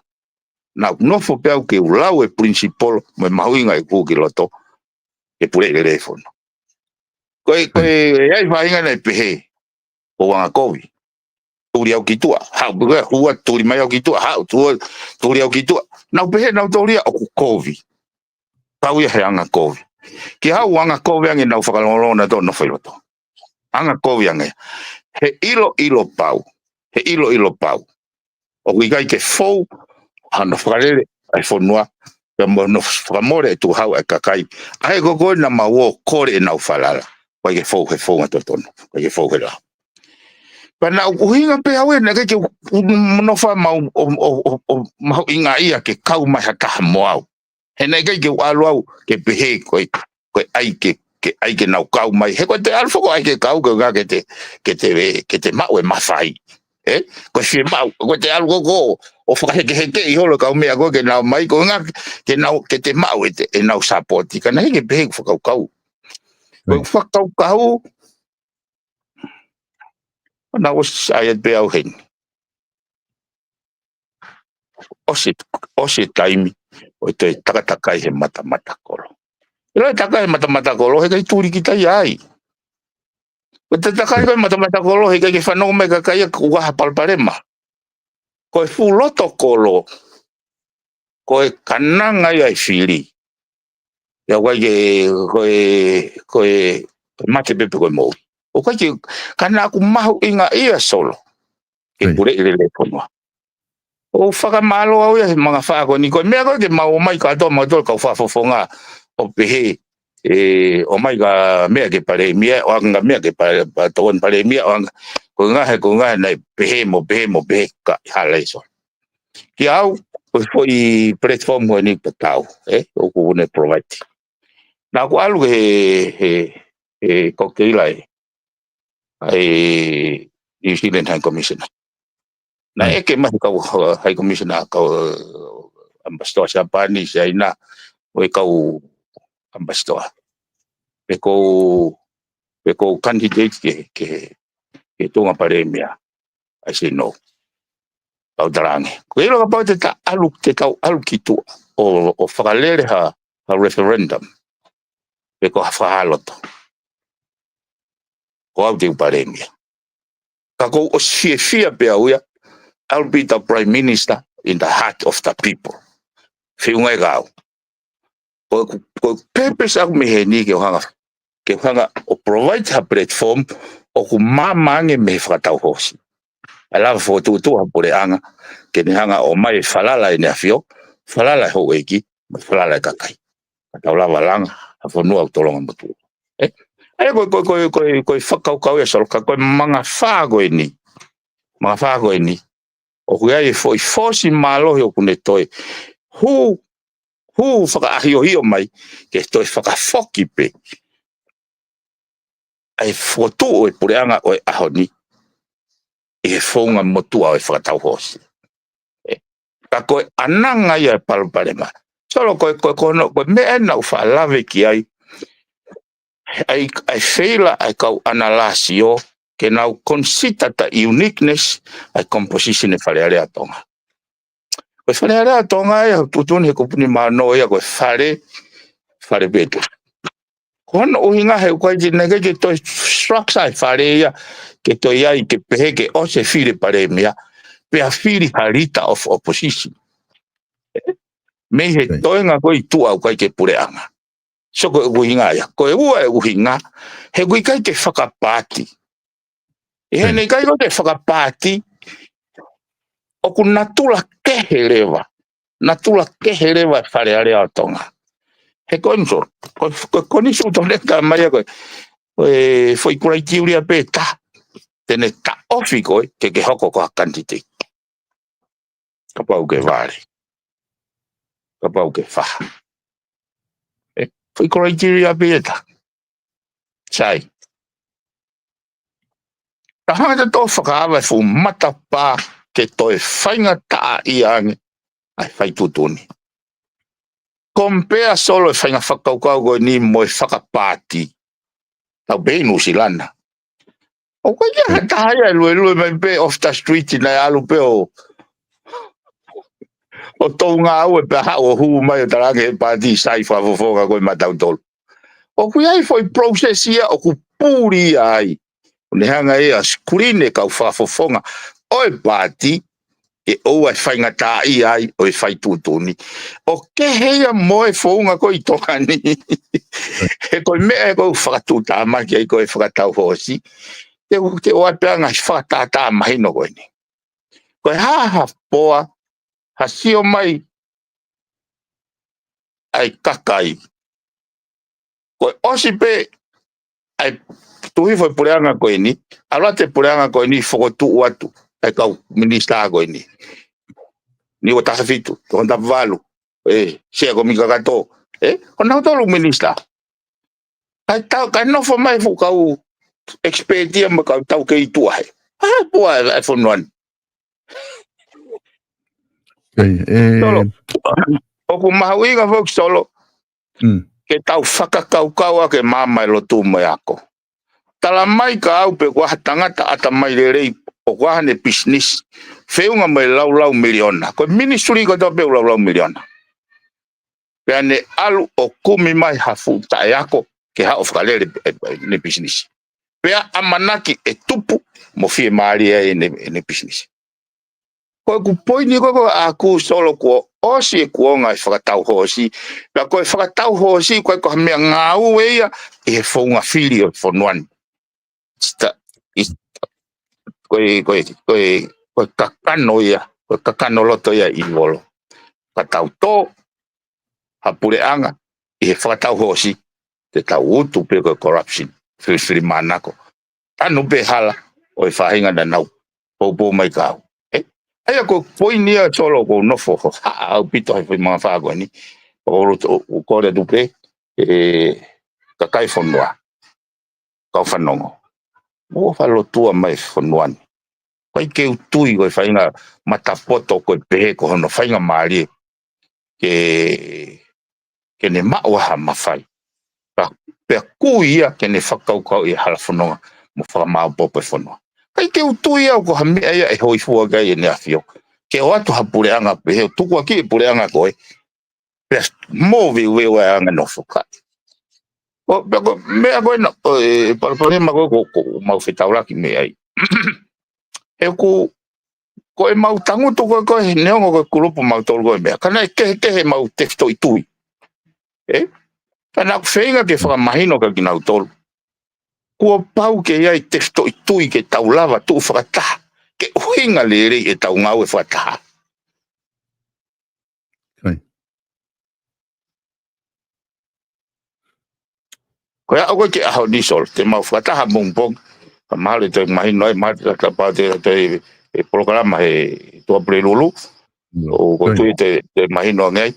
Naʻa ku nofo pē au ke u lau e principle mo e mahuʻinga ʻeku hū ki loto ke puleʻi lelei e fonua. Ko e, ko e, ʻe ʻi ai e faʻahinga naʻe pehē, ʻoku ou anga kovi. Tuli au ki tuʻa, haʻu pē ko ē, hua, tuli mai au ki tuʻa, haʻu, tua, tuli au ki tuʻa. Naʻa ku pehē naʻa ku tōlia ʻoku kovi. Kau ia he anga kovi. Kia au anga kovi ange naʻa ku fakalongolongo naʻa ku nofo ʻi loto. Anga kovi ange. He ʻiloʻilo pau. He ʻiloʻilo pau. ʻOku ʻikai ke fou hano fakalele ʻa e fonua, pea mo hono fakamole e tukuhau ʻa e kakai. ʻA ia ko ē naʻa mau ō ʻo kole ʻenau falala. ʻIkai ke fou he founga totonu. ʻIkai ke fou he lao. Pea naʻa ku ʻuhinga pē au ē, naʻe ʻikai ke u, u, nofo au ʻo, ʻo, ʻo, ʻo mahuʻingaʻia ke kau mai ha taha mo au. He naʻe ʻikai ke u ʻalu au ke pehē ko e, ko e ʻai ke, ke ʻai ke nau kau mai. He ko ʻete ʻalu foki ʻo ʻai ke kau, ko e ʻuhinga ke te, ke te, ke te maʻu e mafai. ʻE? Ko e fiemaʻu, ko ʻete ʻalu ko ē ʻo, ʻo fakahekehekeʻi holo e kau meʻa ko ē ke nau ō mai, ko e ʻuhinga ke nau, ke te maʻu ʻete, ʻenau support. Ka naʻe ʻikai ke pehē ʻeku fakakaukau. Ko ʻeku fakakaukau, naʻa ku ʻosi ʻai atu pē au heni. ʻOsi, ʻosi e taimi ʻo e toe takatakai he matamatakolo. ʻE lava e takai he matamatakolo, he ʻikai tuli kita ia ai. Ko e takai ko ē he matamatakolo, he ʻikai ke fanongo mai e kakai ia ʻoku ʻi ai ha palopalema. Ko e fuʻu loto kolo, ko e kananga ia e fili. Ia ʻoku ʻikai ke, ko e, ko e, ko e mate pē pe ko e moʻui. ʻOku ʻikai ke, ka naʻa ku mahuʻingaʻia Solo ke puleʻi lelei e fonua. ʻOku ou fakamālō au ia he mangafā ko eni, ko e meʻa ko ē ke mau ō mai kātoa mautolu kau fakafofonga ʻo pehē, ʻe, ō mai ka meʻa ki he palēmia, ʻoange ka meʻa ki he pa-, pa-, tokoni palēmia, ʻoange, ko e ʻuhinga he, ko e ʻuhinga he naʻe pehē mo pehē mo pehē ka hala iso. Kia au, ko e foʻi platform ko eni pē tau, ʻe, ʻoku ne provide. Naʻa ku ʻalu he, he, he cocktail ʻa e, ʻa e New Zealand High Commissioner. Naʻe ʻeke mai he kau, uh, High Commissioner, kau, uh, ambassador Siapani, Siaina, mo e kau ambassador. Pe ʻoku ou, pe ʻoku ou candidate ke, ke, ke tuʻunga palēmia. I say no. Kau talaange. Ko e ʻilo kapau te ta ʻalu, te tau ʻalu ki tuʻa ʻo, ʻo fakalele ha, ha referendum. Pe ko ha fakahāloto. Ko au te u palēmia. Ka ʻoku ou ʻosi fiefia pē au ia, I'll be the prime minister in the heart of the people. Feʻunga ʻe kau. Ko, ko, ko e purpose ʻaku mei heni ke u hanga, ke u hanga ʻo provide ha platform ʻoku maama ange mei he fakatau hoosi. ʻE lava fokotuʻutuʻu ha puleʻanga, ke ne hanga ʻo ʻomai e falala ʻEne ʻAfio, falala e houʻeiki, mo e falala e kakai. Ka tau lava langa ha fonua ʻoku tolonga motuʻa. ʻE? ʻA ia ko, ko, ko, ko, ko e fakakaukau ia Solo, ka ko e mangafā ko eni. Mangafā ko eni. ʻOku ʻi ai e foʻi fōsi mālohi ʻoku ne toe hū, hū fakaʻahiohio mai, ke toe fakafoki pē ʻa e fokotuʻu e puleʻanga ʻo e ʻaho ni ʻi he founga motuʻa ʻo e fakatau hoosi. ʻE, ka ko e ʻananga ia e palopalema. Solo ko e, ko e, ko hono, ko e meʻa ena ʻoku faʻa lave ki ai, ʻa e, ʻa e feila ʻa e kau ʻanalāsio, ke nau consider the uniqueness ʻa e composition e Fale Alea ʻo Tonga. Ko e Fale Alea ʻo Tonga ia, tuʻutuʻuni he kupu ni mahalo ia ko e fale, fale pē ʻe tolu. Ko hono ʻuhinga he ʻoku ʻikai ke, naʻe ʻikai ke toe structure e fale ia, ke toe ʻi ai ke pehē ke ʻosi e fili e palēmia, pea fili ha leader of opposition. Mei he Right. toenga ko ē ʻi tuʻa ʻoku ʻikai ke puleʻanga. So ko e ʻuhinga ia. Ko e ua e ʻuhinga, he ʻoku ʻikai ke fakapaati. ʻI heʻene ʻikai ko ē ke fakapaati, ʻoku natula kehe leva. Natula kehe leva e Fale Alea ʻo Tonga. He ko eni Solo, ko, ko, ko eni Solo tone ka mai ia ko e, ko e foʻi criteria pē ʻe taha. Te ne taʻofi koe, ke ke hoko ko ha candidate. Kapau ke vale. Kapau ke faha. ʻE, foʻi criteria pē ʻe taha. Sai. Ka hanga ʻe tautolu ʻo fakaava e fuʻu matapā ke toe faingataʻaʻia ange ʻa e fai tuʻutuʻuni. Compare Solo e faʻahinga fakakaukau ko eni mo e fakapaati. Tau pehē ʻi Nuʻusila na. ʻOku ʻikai ha taha ia ʻe luelue mai pē off the street naʻe ʻalu pē ʻo, ʻo tau ngāue pea haʻu ʻo hū mai ʻo talaange he paati sai fakafofonga ko ē maʻatautolu. ʻOku ʻi ai e foʻi process ia ʻoku puli ai. ʻO ne hanga ia ʻo screen e kau fakafofonga ʻo e paati, ke ʻoua ʻe faingataʻaʻia ai ʻo e fai tuʻutuʻuni. ʻOku kehe ia mo e founga ko ē ʻi Tonga ni. He ko e meʻa ē ʻoku fakatuʻutāmaki ai ko ē e fakatau hoosi. Te u, te u ʻoatu pē ʻa e ngaahi fakatātā mahino ko eni. Ko e hā ha poa, ha sio mai ʻa e kakai. Ko e ʻosi pē ʻa e tuʻu hifo e puleʻanga ko eni, ʻalu atu e puleʻanga ko eni fokotuʻu atu ʻa e kau minisitā ko eni. Niuatahaafitu, Tongatapu valu, ʻe, Sea ko Mika Kato, ʻe, ko nautolu minisitā. Kae tau, kae nofo mai fuʻu kau expert ia mo e kau taukei tuʻa he. ʻA e poa e, e fonua ni. ʻE, ʻe, Solo. ʻOku mahuʻinga foki Solo. Mm. Ke tau fakakaukau ʻa e maama e lotu mo e ako. Tala mai kia au pe ko ha tangata ʻatamai lelei ʻoku ʻi ai haʻane pisinisi. Feʻunga mo e laulau miliona. Ko e ministry kotoa pē ʻoku laulau miliona. Pea ne ʻalu ʻo kumi mai ha fuʻu taʻeako ke haʻu ʻo fakalele e, e, ʻene pisinisi. Pea ʻamanaki ʻe tupu mo fiemālie ai ʻene, ʻene pisinisi. Ko ʻeku poini ko ē ʻoku ou ʻaku Solo kuo ʻosi e kuonga e fakatau hoosi. Pea ko e fakatau hoosi, ko e ko ha meʻangāue ia ʻi he founga fili ʻo e fonua ni. Sta, is, ko e, ko e, ko e, ko e kakano ia, ko e kakano loto ia ʻi Volo. Ka tau tō ha puleʻanga ʻi he fakatau hoosi, te tau utu pē ko e corruption, filifilimānako. Tanu pē hala ʻo e faʻahinga naʻa nau poupou mai kia au. ʻE, ʻa ia ko e poini ia Solo ʻoku ou nofo hohaʻa ʻaupito he foʻi mangafā ko eni. ʻOku ou loto, ʻoku ou kole atu pē, ʻe, kakai fonua. Kau fanongo. Mou fakalotua mai fonua ni. ʻIkai ke u tui ko e faʻahinga matapoto ko e pehē ko hono faingamālie ke, ke ne maʻu ha mafai. Pea, pea kui ia ke ne fakakaukauʻi e hala fononga mo fakamāopoopo e fonua. ʻIkai ke u tui au ko ha meʻa ia ʻe hōifua ki ai ʻEne ʻAfio. Ke ʻoatu ha puleʻanga pehē ʻo tukuakiʻi e puleʻanga ko ē. Pea mou veuveu ʻa e anga nofo kae. ʻO, pea ko e meʻa ko ena, ʻo e palopalema ko ē ʻoku, ʻoku mau fetaulaki mei ai. ʻOku, ko e mau tangutu ko ē, ko ē, neongo ko e kulupu mautolu ko e meʻa. Ka naʻe kehekehe mau tefitoʻi tui. Ē? Ka naʻa ku feinga ke fakamahino kia kinautolu. Kuo pau ke ʻi ai e tefitoʻi tui ke tau lava tuʻu fakataha. Ke ʻuhinga lelei ʻetau ngāue fakataha. Kai. Ko ia ʻoku ke ʻaho ni Solo, te mau fakataha pongipongi. Ka mahalo te mahino ai, mahalo te tapa te, te, e polokalama he Tuʻapulelulu. ʻO ko e tui te, te mahino ange ai.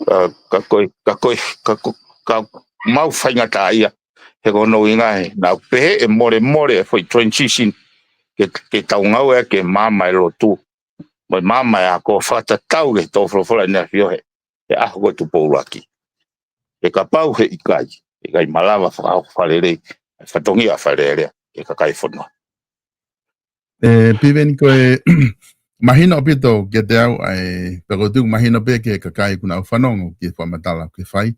Ka, ka ko e, ka ko e, ka ko, ka mau faingataʻaʻia. He ko hono ʻuhinga he, naʻa ku pehē ʻe molemole e foʻi transition. Ke, ke tau ngāueʻaki e maama e lotu. Mo e maama e ako fakatatau ki he tō folofola ʻEne ʻAfio he, he ʻaho ko ē Tupou ʻUluaki. He kapau he ʻikai, he ʻikai malava fakahoko fakalelei, e fatongia ʻa Fale Alea, he kakai fonua. ʻE, Piveni ko e, mahino ʻaupito kiate au, ʻa e, pea ko e tuʻu mahino pē ki he kakai kuo nau fanongo ki he fakamatala kuo ke fai.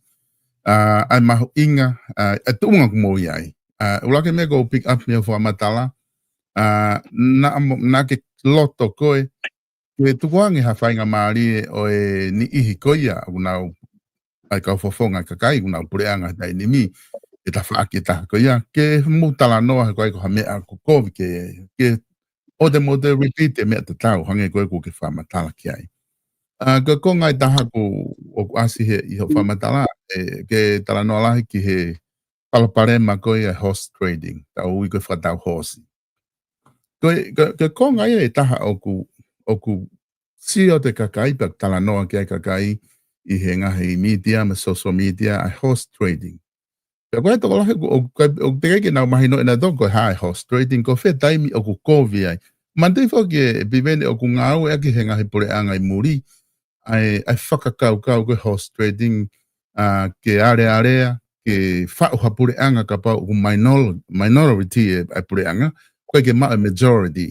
ʻA, ʻa e mahuʻinga, ʻa, e tuʻunga ʻoku mou ʻi ai. ʻA, ʻuluaki meʻa ʻoku ou pick up mei hoʻo fakamatala, ʻa, naʻa mo, naʻa ke loto koe, ke tukuange ha faingamālie ʻo e niʻihi ko ia, ʻoku nau, ʻa e kau fofonga kakai, ʻoku nau puleʻanga he taimi ni, e tafaʻaki ʻe taha ko ia, ke mou talanoa he ko e ko ha meʻa ʻoku kovi ke, ke ʻoua te mou toe repeat e meʻa tatau, hangē ko ē kuo ke fakamatala ki ai. ʻA, ko e konga ʻe taha ʻoku, ʻoku ʻasi he, ʻi hoʻo fakamatala, ʻe, ke talanoa lahi ki he palopalema ko ia e horse trading, tau ui ko e fakatau hoosi. Ko e, ko, ko e konga ia ʻe taha ʻoku, ʻoku sio atu e kakai, pea talanoa ki ai kakai, ʻi he ngaahi media, mo e social media, ʻa e horse trading. Pea ko e tokolahi, ʻoku, ʻoku, ʻoku teʻeki ke nau mahino ʻenautolu ko e hā e horse trading, ko fē taimi ʻoku kovi ai. Manatuʻi foki ē, ʻe Piveni ʻoku ngāueʻaki he ngaahi puleʻanga ʻi muli, ʻa e, ʻa e fakakaukau ko e horse trading, ʻa, ke alealea, ke faʻu ha puleʻanga kapau ʻoku minor-, minority e, e puleʻanga, ko e ke maʻu e majority,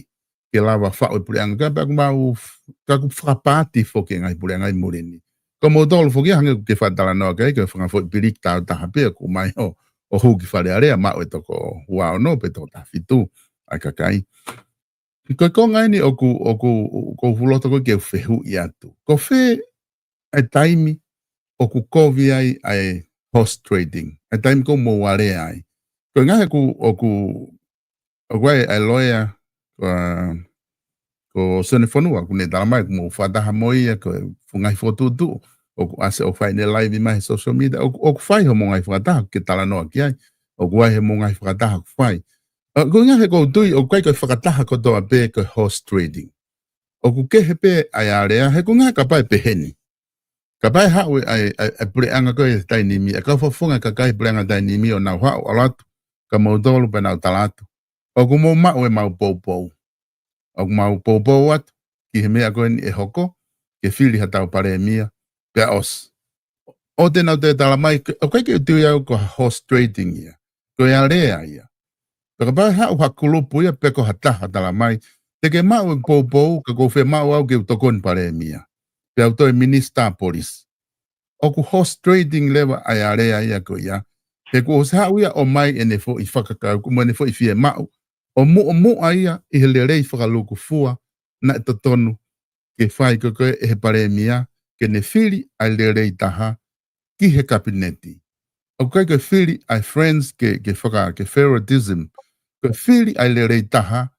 ke lava faʻu e puleʻanga, ka pea ʻoku mau f-, ka ʻoku fakapaati foki e ngaahi puleʻanga ʻi muli ni. Ko moutolu foki hangē ʻoku ke fakatalanoa ki ai, ko e fanga foʻi piliki tau taha pē ʻoku mai ʻo, ʻo hū ki Fale Alea, maʻu e toko ua ono pe toko taha fitu ʻa e kakai. Ko e konga eni ʻoku, ʻoku, ʻoku ou loto ko ē ke u fehuʻi atu. Ko fē ʻa e taimi ʻoku kovi ai ʻa e horse trading, ʻa e taimi ʻoku mou alea ai. Ko e ngaahi ʻoku, ʻoku, ʻoku ʻi ai ʻa e loea, ko, ko Sione Fonua, ʻoku ne talamai ʻoku mou fakataha mo ia, ko e fuʻu ngaahi fokotuʻutuʻu ʻoku ʻasi ʻo fai ʻene live mai he social media, ʻoku, ʻoku fai hoʻomou ngaahi fakataha, ke talanoa ki ai, ʻoku ʻi ai hoʻomou ngaahi fakataha ʻoku fai. ʻA, ko e ngaahi ʻoku ou tui, ʻoku ʻikai ko e fakataha kotoa pē ko e horse trading. ʻOku kehe pē ʻa e alea, he ko e ngaahi kapau ʻe pehē ni. Kapau ʻe haʻu e, ʻa e, ʻa e, ʻa e puleʻanga ko ē he taimi ni, ʻa e kau fofonga kakai puleʻanga taimi ni ʻo nau haʻu ʻalu atu, kia moutolu pea nau tala atu. ʻOku mou maʻu ʻemau poupou. ʻOku mau poupou atu, ki he meʻa ko eni ʻe hoko, ke fili haʻatau palēmia, pea ʻosi. ʻOua te nau toe talamai, ke, ʻoku ʻikai ke u tui au ko ha horse trading ia. Ko e alea ia. Pea kapau ʻe haʻu ha kulupu ia pe ko ha taha talamai, te ke maʻu e poupou, ka ʻoku ou fiemaʻu au ke u tokoni palēmia. Pea u toe minisitā polisi. ʻOku horse trading leva ʻa e alea ia ko ia. He kuo ʻosi haʻu ia ʻo ʻomai ʻene foʻi fakakaukau, mo ʻene foʻi fiemaʻu. ʻO muʻomuʻa ia ʻi he lelei fakalūkufua, naʻe totonu ke fai ko ē ʻe he palēmia, ke ne fili ʻa e lelei taha, ki he kapineti. ʻOku ʻikai ko e fili ʻa e friends ke, ke faka, ke favoritism. Ko e fili ʻa e lelei taha,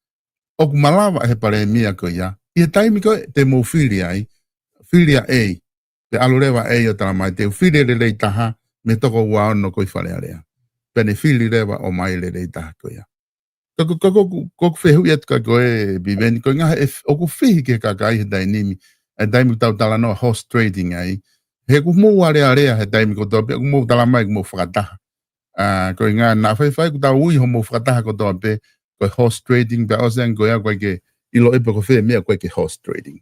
ʻoku malava ʻe he palēmia ko ia. ʻI he taimi ko ē te mou fili ai, fili ʻa A, pea ʻalu leva ʻa A ʻo talamai te u fili e lelei taha, mei he toko ua ono ko ē ʻi Fale Alea. Pea ne fili leva ʻo ʻomai e lelei taha ko ia. Ka ko, ka ko, ko, ko e fehuʻi atu kia koe Piveni, ko e ngaahi ʻe f-, ʻoku fihi ki he kakai he taimi ni, ʻa e taimi ʻoku tau talanoa horse trading ai. He ʻoku mou alealea he taimi kotoa pē, ʻoku mou talamai ʻoku mou fakataha. ʻA, ko e ngaahi naʻa faifai ʻoku tau ui hoʻomou fakataha kotoa pē, ko e horse trading pea ʻosi ange ko ia ʻoku ʻikai ke ʻilo ʻe pe ko fē meʻa ʻoku ʻikai ke horse trading.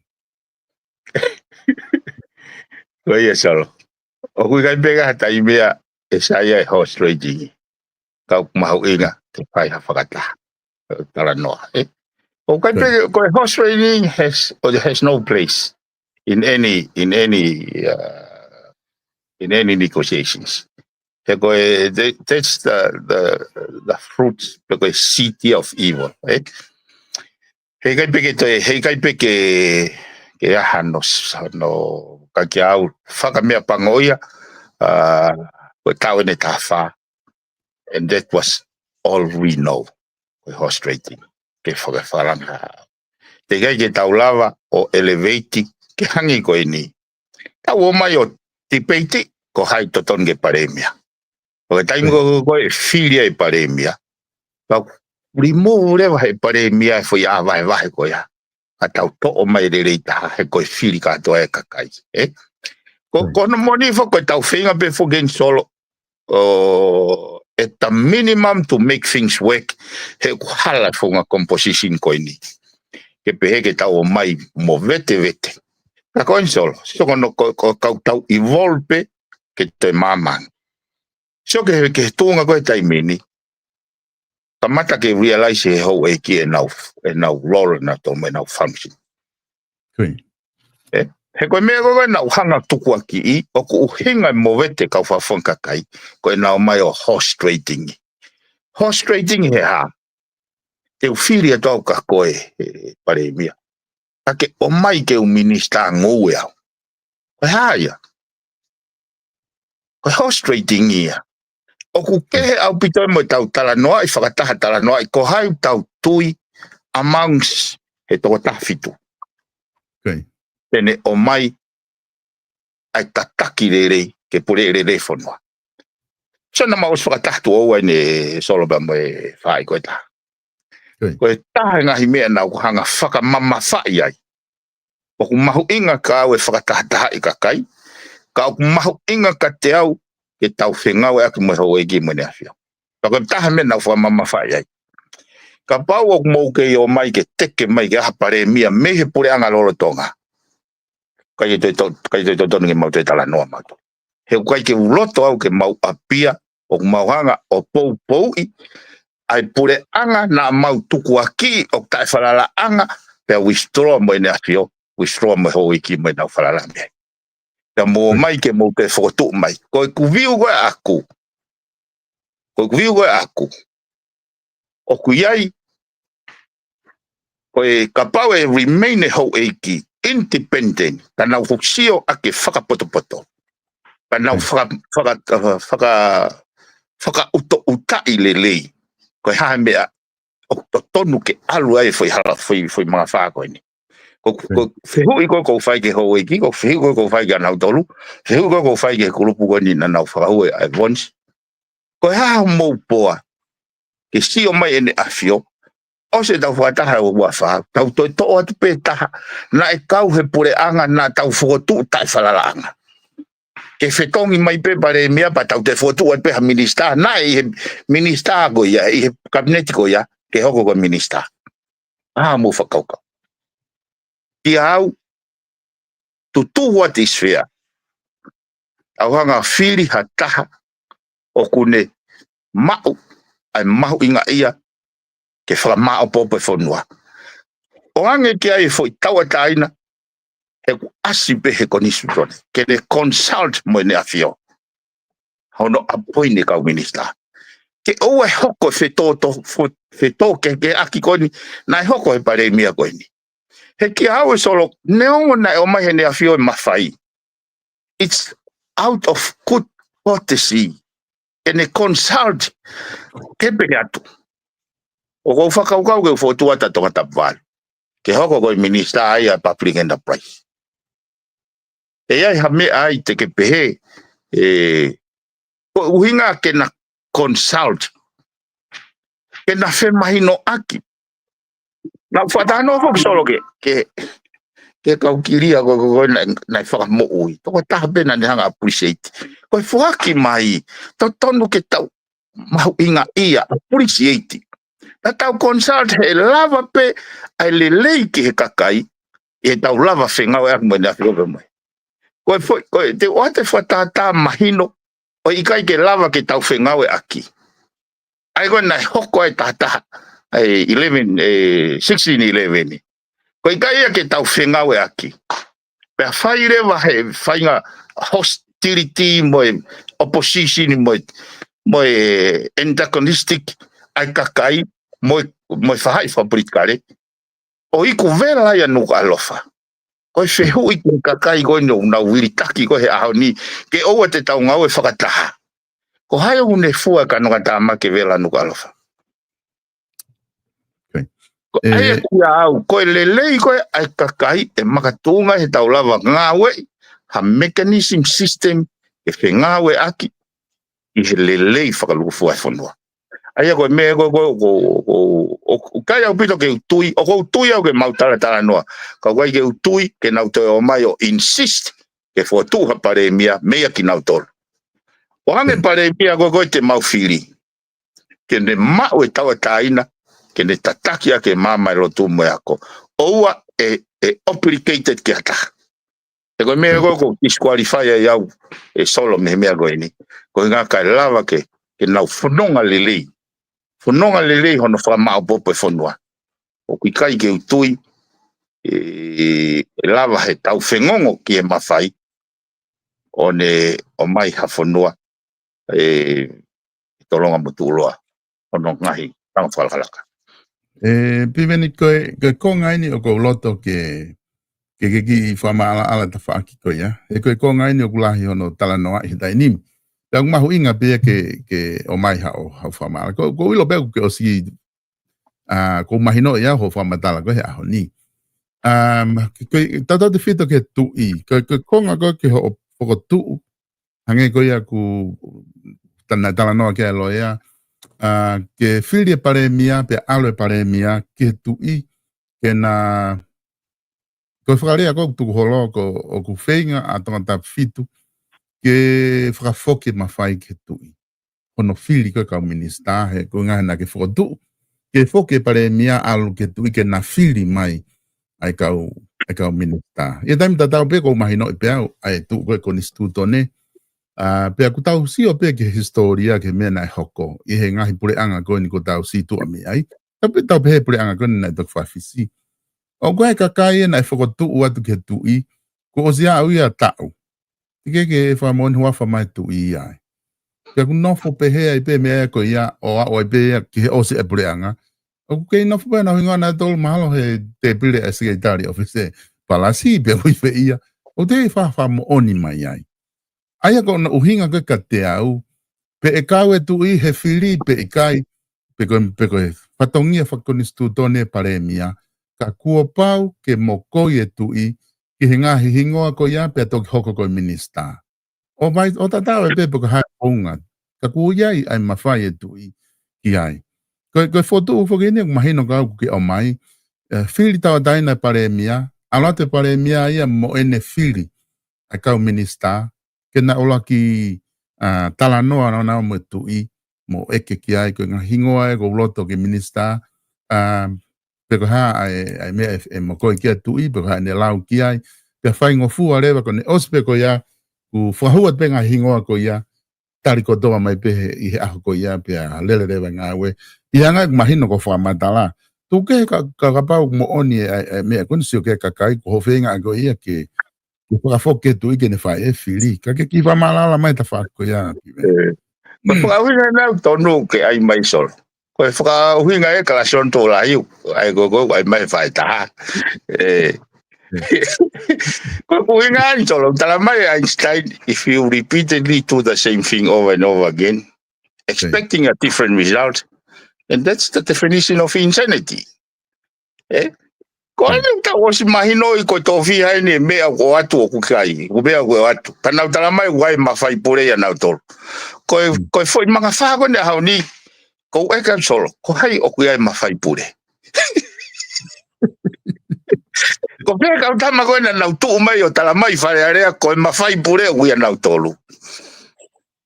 Ko ia Solo. ʻOku ʻikai pē ngaahi taimi ia ʻe sai ai e horse trading. Ka ʻoku mahuʻinga ke fai ha fakataha. Talanoa, ē? ʻOku ʻikai pē, ko e horse trading has, or has no place in any, in any, uh, in any negotiations. He ko e, they, that's the, the, the fruits, pe ko e seed of evil, ē? He ʻikai pē ke toe, he ʻikai pē ke, ke ʻi ai hano, hano ka ke au, fakameʻapango ia, ʻa, ko e taʻu ʻeni ʻe taha fā. And that was all we know. Ko e horse trading. Ke fakafakalanga. Teʻeki ai ke tau lava ʻo elevate ke hangē ko eni. Tau ō mai ʻo debate, ko hai totonu ke palēmia. Ko e taimi ko, ko, ko e fili ai palēmia. Ka remove leva he palēmia e foʻi ʻā vahevahe ko ia. Ka tau toʻo mai lelei taha he ko e fili kātoa e kakai. Eh? Ko, ko hono moʻoni foki ko e tau feinga pē foki eni Solo. ʻO, at the minimum to make things work, he ʻoku hala e founga composition ko eni. Ke pehē ke tau ō mai mo vetevete. Ka ko eni Solo, so ko no ko, ko kau tau evolve pē ke te māmani. So ke, ke tuʻunga ko e taimi ni, kamata ke realize he houʻeiki ʻenau, ʻenau role, ʻenau tomo, ʻenau function. Kui. Eh, he ko e meʻa ko ē naʻa ku hanga tukuakiʻi, ʻoku ʻuhinga mo vete kau fakafofonga kakai, ko ʻenau ō mai ʻo horse trading. Horse trading he hā? Te u fili atu au kia koe, e, palēmia. Ka ke ō mai ke u minisitā ngoue au. Ko e hā ia? Ko e horse trading ia. ʻOku kehe ʻaupito mo e tau talanoaʻi, fakataha talanoaʻi, ko hai tau tui amongst he toko taha fitu. Kui. Te ne ō mai ʻa e tataki lelei ke puleʻi lelei fonua. So naʻa mau ʻosi fakataha tuʻo ua ʻeni Solo pea mo e faʻahi ko e taha. Kui. Ko e taha e ngaahi meʻa naʻa ku hanga fakamamafaʻi ai. ʻOku mahuʻinga kia au e fakatahatahaʻi kakai, ka ʻoku mahuʻinga kiate au ke tau fengāueʻaki mo e houʻeiki mo ʻEne ʻAfio. Ka ko e taha meʻa naʻa ku fakamamafaʻi ai. Kapau ʻoku mou kei ō mai ke teke mai ke ʻaha palēmia mei he puleʻanga lolotonga. ʻIkai ke toe to-, ʻikai ke toe totonu ke mau toe talanoa mautolu. He ʻoku ʻikai ke u loto au ke mau ʻapia, ʻoku mau hanga ʻo poupouʻi ʻa e puleʻanga naʻa mau tukuakiʻi ʻoku taʻefalalaʻanga, pea withdraw mo ʻEne ʻAfio, withdraw mo e houʻeiki mo ʻenau falala mei ai. Pea mou ō mai ke mou toe fokotuʻu mai. Ko ʻeku view ko ē ʻaʻaku. Ko ʻeku view ko ē ʻaʻaku. ʻOku ʻi ai, ko e kapau ʻe remain e houʻeiki, independent, ka nau fuʻu sio ʻaki e fakapotopoto. Ka nau faka-, faka-, faka-, fakaʻutaʻutaʻi lelei. Ko e hā e meʻa ʻoku totonu ke ʻalu ai e foʻi hala, foʻi, foʻi mangafā ko eni. Ko, ko e fehuʻi ko ē ʻoku ou fai ki he houʻeiki, ko e fehuʻi ko ē ʻoku ou fai kia nautolu, fehuʻi ko ē ʻoku ou fai ki he kulupu ko eni naʻa nau fakahū ʻa e bonds. Ko e hā hoʻomou poa, ke sio mai ʻEne ʻAfio, ʻosi ʻetau fakataha ʻo e ua fā, tau toe toʻo atu pē taha, naʻe kau he puleʻanga, naʻa tau fokotuʻu taʻefalalaʻanga. Ke fetongi mai pē palēmia pea tau toe fokotuʻu atu pē ha minisitā, naʻe ʻi he minisitā ko ia, ʻi he kapineti ko ia, ke hoko ko e minisitā. ʻA, mou fakakaukau. Kia au, to do what is fair. ʻOua ʻe hanga fili ha taha ʻoku ne maʻu ʻa e mahuʻingaʻia ke fakamāʻopoʻopo e fonua. ʻOange ki ai e foʻi tauʻatāina, he ʻoku ʻasi pē he konisitūtone. Ke ne consult mo ʻEne ʻAfio. Hono appoint e kau minisitā. Ke ʻoua ʻe hoko e fetōtō, fo-, fetōkehekeheʻaki ko eni, naʻe hoko he palēmia ko eni. He kia au ʻe Solo, neongo naʻe ō mai he ʻEne ʻAfio e mafai. It's out of good courtesy. Ke ne consult, ke pehē atu. ʻOku ou fakakaukau ke u fokotuʻu atu ʻa Tongatapu valu. Ke hoko ko e minisitā ia ʻa e public enterprise. ʻE ʻi ai ha meʻa ai te ke pehē, ʻe, ko e ʻuhinga ke na consult. Ke na femahinoʻaki. Naʻa ku fakatahanoa foki Solo ke, ke, ke kau kilia ko, ko, ko, naʻe, naʻe fakamoʻui. Tokotaha pē naʻa ne hanga appreciate. Ko e foaki mai, totonu ke tau mahuʻingaʻia, appreciate. Naʻa tau consult he lava pē ʻa e lelei ki he kakai, ʻe tau lava fengāueʻaki mo ʻEne ʻAfio pea mo e. Ko e foʻi, ko e te ʻoua te fakatātā mahino, ʻo ʻikai ke lava ke tau fengāueʻaki. ʻA ia ko ē naʻe hoko ai tahataha, ʻa e eleven, ʻe sixteen eleven. Ko e ʻikai ia ke tau fengāueʻaki. Pea fai leva he faʻahinga hostility mo e opposition mo e, mo e antagonistic ʻa e kakai mo e, mo e faʻahi fakapolitikale. ʻo iku vela ia Nukuʻalofa. Ko e fehuʻi ki he kakai ko eni ʻoku nau vilitaki ko ē he ʻaho ni, ke ʻoua te tau ngāue fakataha. Ko hai ʻoku ne fua e kanokatāmaki e vela Nukuʻalofa? Ko ʻai ʻe au, ko e lelei ko ē ʻa e kakai ʻe makatuʻunga he tau lava ngāueʻi ha mechanism, system ke fengāueʻaki ʻi he lelei fakalūkufua e fonua. ʻA ia ko e meʻa ko, ko, ko, ko, ʻoku ʻikai ʻaupito ke u tui, ʻoku ou tui au ke mau talatalanoa, ka ʻoku ʻikai ke u tui ke nau toe ō mai ʻo insist ke fokotuʻu ha palēmia meia kinautolu. ʻO hangē palēmia ko, ko ē te mau fili, ke ne maʻu e tauʻatāina, ke ne tataki ʻaki e maama e lotu mo e ako. ʻOua ʻe, ʻe obligated ki ha taha. He ko e meʻa ko, ko disqualify ai au ʻe Solo mei he meʻa ko eni. Ko e ngaahi kakai lava ke, ke nau fononga lelei. Fononga lelei hono fakamaʻopoʻopo e fonua. ʻOku ʻikai ke u tui ʻe, ʻe lava he tau fengongo ki he mafai ʻo ne ʻomai ha fonua ʻe, ʻe tolonga mo tuʻuloa hono ngaahi tanga fakalakalaka. ʻE, Piveni, ko e, ko e konga eni ʻoku ou loto ke, ke, ke kiʻi fakamaʻalaʻala tafaʻaki ko ia. He ko e konga eni ʻoku lahi hono talanoaʻi he taimi ni. Pea ʻoku mahuʻinga pē ia ke, ke ʻomai haʻo, haʻo fakamaʻalaʻala. Ko, ʻoku ou ʻilo pē ʻoku ke ʻosi, ʻa, ʻoku mahino ia hoʻo fakamatala ko ē he ʻaho ni. Um, ko, ko, tautautefito ki he tuʻi. Ko, ko e konga ko ē ki hoʻo fokotuʻu, hangē ko ia ʻoku tana talanoa ki ai e loea, ʻa, ke fili e palēmia, pea ʻalu e palēmia ki he tuʻi, ke na, ko e fakalea ko ē ʻoku tuku holo ko ē ʻoku feinga ʻa Tongatapu fitu ke fakafoki e mafai ki he tuʻi. Hono fili ko ē kau minisitā, he ko e ʻuhinga he naʻa ke fokotuʻu ke foki e palēmia ʻalu ki he tuʻi ke na fili mai ʻa e kau, ʻa e kau minisitā. ʻI he taimi tatau pē ʻoku ou mahinoʻi pē au ʻa e tuʻu ko ē konisitūtone, ʻa, pea ʻoku tau sio pē ki he hisitōlia ki he meʻa naʻe hoko ʻi he ngaahi puleʻanga ko eni ʻoku tau situʻa mei ai. Tau pē, tau pehē puleʻanga ko eni naʻe toki fakafisi. ʻOku ʻi ai e kakai ia naʻe fokotuʻu atu ki he tuʻi, kuo ʻosi aʻu ia taʻu. Teʻeki ke fakamoʻoni huafa mai e tuʻi ia ai. Pea ʻoku nofo pehē ai pē meʻa ko ia ʻo aʻu ai pē ia ki he ʻosi e puleʻanga. ʻOku kei nofo pē ʻenau hingoa nautolu mahalo he tēpile ʻa e sekelitali ʻōfisi Palasi pea ui fē ia. ʻOku teʻeki fakamoʻoni mai ai. ʻA ia ko hono ʻuhinga ko ē kiate au, pe ʻe kau e tuʻi he fili pe ʻikai, pe ko e, pe ko e fatongia fakakonisitūtone e palēmia, ka kuo pau ke mokoi e tuʻi ki he ngaahi hingoa ko ia pea toki hoko ko e minisitā. ʻO vai, ʻo tatau ai pē pe ko e hā e founga, ka kuo ʻi ai ʻa e mafai e tuʻi ki ai. Ko e, ko e fokotuʻu foki eni ʻoku mahino ka ʻoku ke ʻomai, ʻe, fili tauʻatāina e palēmia, ʻalu atu e palēmia ia mo ʻene fili ʻa e kau minisitā, ke na ʻuluaki, ʻa, talanoa naʻa nau mo e tuʻi, mo ʻeke ki ai, ko e ngaahi hingoa ē ʻoku ou loto ke minisitā, ʻa, pe ko e hā ʻa e, ʻa e meʻa ʻe, ʻe mokoi ki ai e tuʻi, pe ko e hā ʻene lau ki ai, pea faingofua leva ko ʻene ʻosi pē ko ia, kuo fakahū atu pē ngaahi hingoa ko ia, tali kotoa mai pē he, ʻi he ʻaho ko ia, pea lele leva e ngāue. ʻI he anga ʻeku mahino ko e fakamatala. Tuku kehe ka, ka, kapau moʻoni e, e, e meʻa ko eni sio ki he kakai, ko hoʻo feinga ko ia ke, ke fakafoki e tuʻi ke ne fai e fili. Ka ke kiʻi fakamaʻalaʻala mai tafaʻaki ko ia, Piveni. ʻE, ko e fakaʻuhinga ʻena ʻoku tonu ke ʻai mai Solo. Ko e fakaʻuhinga e kalasi ʻo e tokolahi, ʻai ko, ko, ʻai mai fai taha. ʻE. Ko e ʻuhinga ʻeni Solo, tala mai Einstein, if you repeatedly do the same thing over and over again, expecting a different result, and that's the definition of insanity. ʻE? Ko ʻeni ʻoku tau ʻosi mahinoʻi ko e tofiʻa ʻeni e meʻa ʻoku ʻoatu ʻoku ʻikai, ko e meʻa ʻoku ʻoatu. Ka nau tala mai ʻoku ʻi ai e mafai pule ia nautolu. Ko e, ko e foʻi mangafā ko eni ʻaho ni, ko e kau Solo, ko hai ʻoku ʻi ai e mafai pule. Ko e kau tama ko ē naʻa nau tuʻu mai ʻo tala mai Fale Alea, ko e mafai pule ʻoku ʻia nautolu.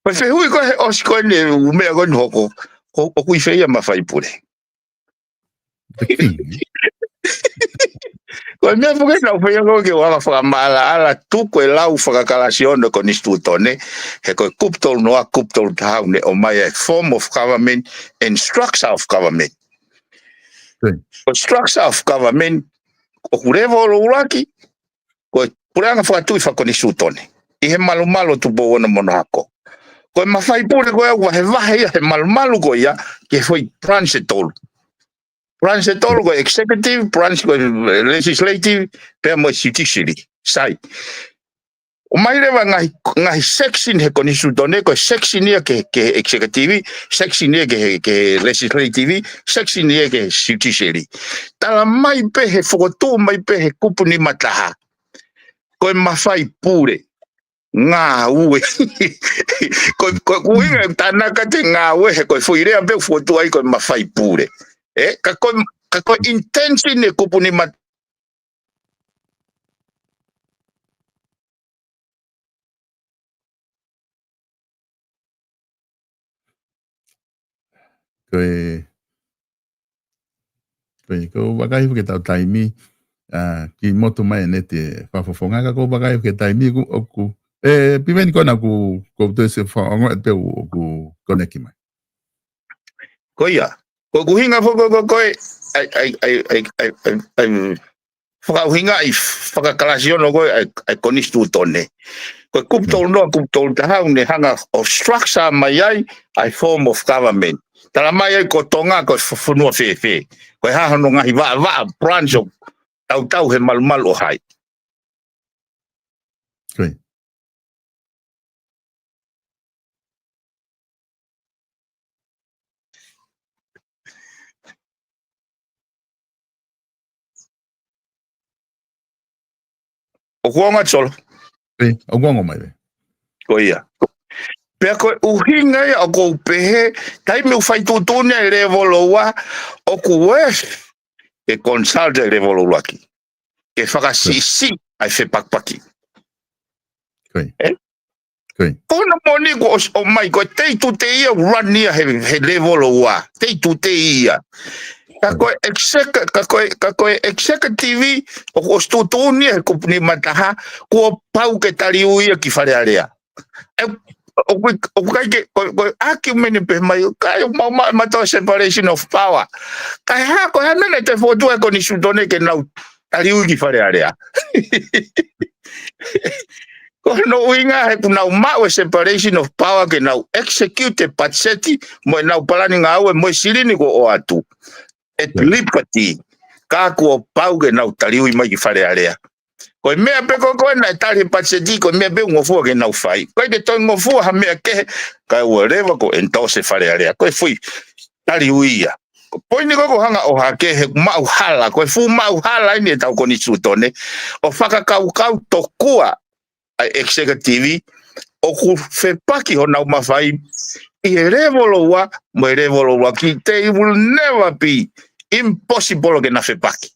Ko e fehuʻi ko ē he ʻosi ko eni e ʻū meʻa ko eni hoko, ko, ʻoku ʻi fē ia e mafai pule? Ko e meʻa foki naʻa ku feinga ko ē ke u ʻai fakamaʻalaʻala tuku e lau fakakalasi ʻo e konisitūtone, he ko e kupu tolu noa, kupu tolu taha ʻoku ne ʻomai e form of government and structure of government. Ko e structure of government, ʻoku level ʻuluaki, ko e puleʻanga fakatuʻi fakakonisitūtone. ʻI he malumalu ʻo Tupou Ono mo hono hako. Ko e mafai pule ko ē ʻoku vahevahe ia he malumalu ko ia, ki he foʻi branch ʻe tolu. Branch ʻe tolu, ko e executive, branch ko e legislative, pea mo e judiciary. Sai. ʻOmai leva ngaahi, ngaahi section he konisitūtone, ko e section ia ki he, ki he executive, section ia ki he, ki he legislative, section ia ki he judiciary. Talamai pē he fokotuʻu mai pē he kupu nima taha. Ko e mafai pule. Ngāue. Ko, ko e ʻuhinga ʻoku tānaki atu e ngāue he ko e foʻi lea pē ʻoku fokotuʻu ai ko e mafai pule. Ē, ka ko e, ka ko e intention e kupu nima Ko e, ko e, ʻoku ou vakai hifo ki heʻetau taimi, ʻa, kiʻi motu mai ʻa e neti ʻe fakafofonga, ka ʻoku ou vakai hifo ki he taimi ʻoku, ʻoku, ʻe, Piveni ko ena ʻoku, ʻoku ou toe ʻosi fakaongo atu pē ʻoku, ʻoku koneki mai. Ko ia, ko e ʻuhinga foki ko, ko, ko e, ʻai, ʻai, fakaʻuhingaʻi fakakalasi ono ko e, ʻa e, ʻa e konisitūtone. Ko e kupu tolu noa, kupu tolu taha ʻoku ne hanga ʻo structure mai ai, ʻa e form of government. Talamai ai ko Tonga ko e fo-, fonua fēfē. Ko e hā hono ngaahi vaʻavaʻa branch ʻoku tautau he malumalu ʻo hai. Ko ia. ʻOku ongo atu Solo? ʻIo, ʻoku ongo mai pē. Ko ia. Pea ko e ʻuhinga ia ʻoku ou pehē, taimi ʻoku fai tuʻutuʻuni ai e lēvolo ua, ʻoku ʻosi e consult e lēvolo ʻuluaki. Ke fakasiʻisiʻi ʻa e fepakipaki. Ko ia. Ē? Ko ia. Ko hono moʻoni kuo ʻosi ʻomai, ko e day to day ia ʻoku run ia he, he lēvolo ua. Day to day ia. Ka ko e exec-, ka ko e, ka ko e executive ʻoku ʻosi tuʻutuʻuni ia he kupu nima taha, kuo pau ke taliui ia ki Fale Alea. ʻE, ʻoku, ʻoku ʻikai ke, ko, ko e argument pē mai, ʻikai ʻoku maʻu, maʻu, maʻu e separation of power. Ka e hā, ko e hā e meʻa naʻe toe fokotuʻu ai e konisitūtone ke nau taliui ki Fale Alea. Ko hono ʻuhinga he kuo nau maʻu e separation of power ke nau execute e patiseti mo ʻenau palani ngāue mo e silini kuo ʻoatu. At liberty, ka kuo pau ke nau taliui mai ki Fale Alea. Ko e meʻa pē ko ē naʻe tali he patiseti, ko e meʻa pē ʻoku ngofua ke nau fai. ʻIkai ke toe ngofua ha meʻa kehe, kae ʻoua leva kuo endorse ʻe Fale Alea. Ko e foʻi taliui ia. Ko e poini ko ē ʻoku ou hanga ʻo ʻohake he ʻoku maʻuhala, ko e fuʻu maʻuhala eni ʻetau konisitūtone, ʻo fakakaukau tokua ʻa e executive, ʻoku fepaki honau mafai ʻi he lēvolo ua mo e lēvolo ʻuluaki, they will never be, impossible ke na fepaki.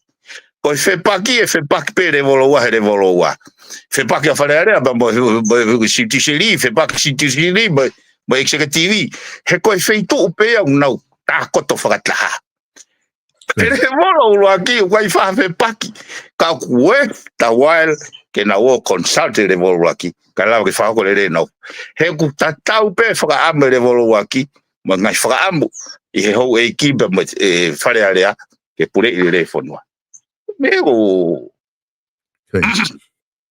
Ko e fepaki, ʻe fepaki pē lēvolo ua he lēvolo ua. Fepaki ʻa Fale Alea pea mo, mo, mo judiciary, fepaki judiciary mo, mo executive. He ko e feituʻu pē ia ʻoku nau tākoto fakataha. He lēvolo ʻuluaki ʻoku ʻikai faʻa fepaki. Ka ʻoku worth the while ke nau ō consult e lēvolo ʻuluaki. Kae lava ke fakahoko lelei ʻenau. He ʻoku tatau pē fakaʻamu e lēvolo ʻuluaki mo e ngaahi fakaʻamu ʻi he houʻeiki pea mo e, e, Fale Alea ke puleʻi lelei e fonua. Meʻa ʻoku Ko ia.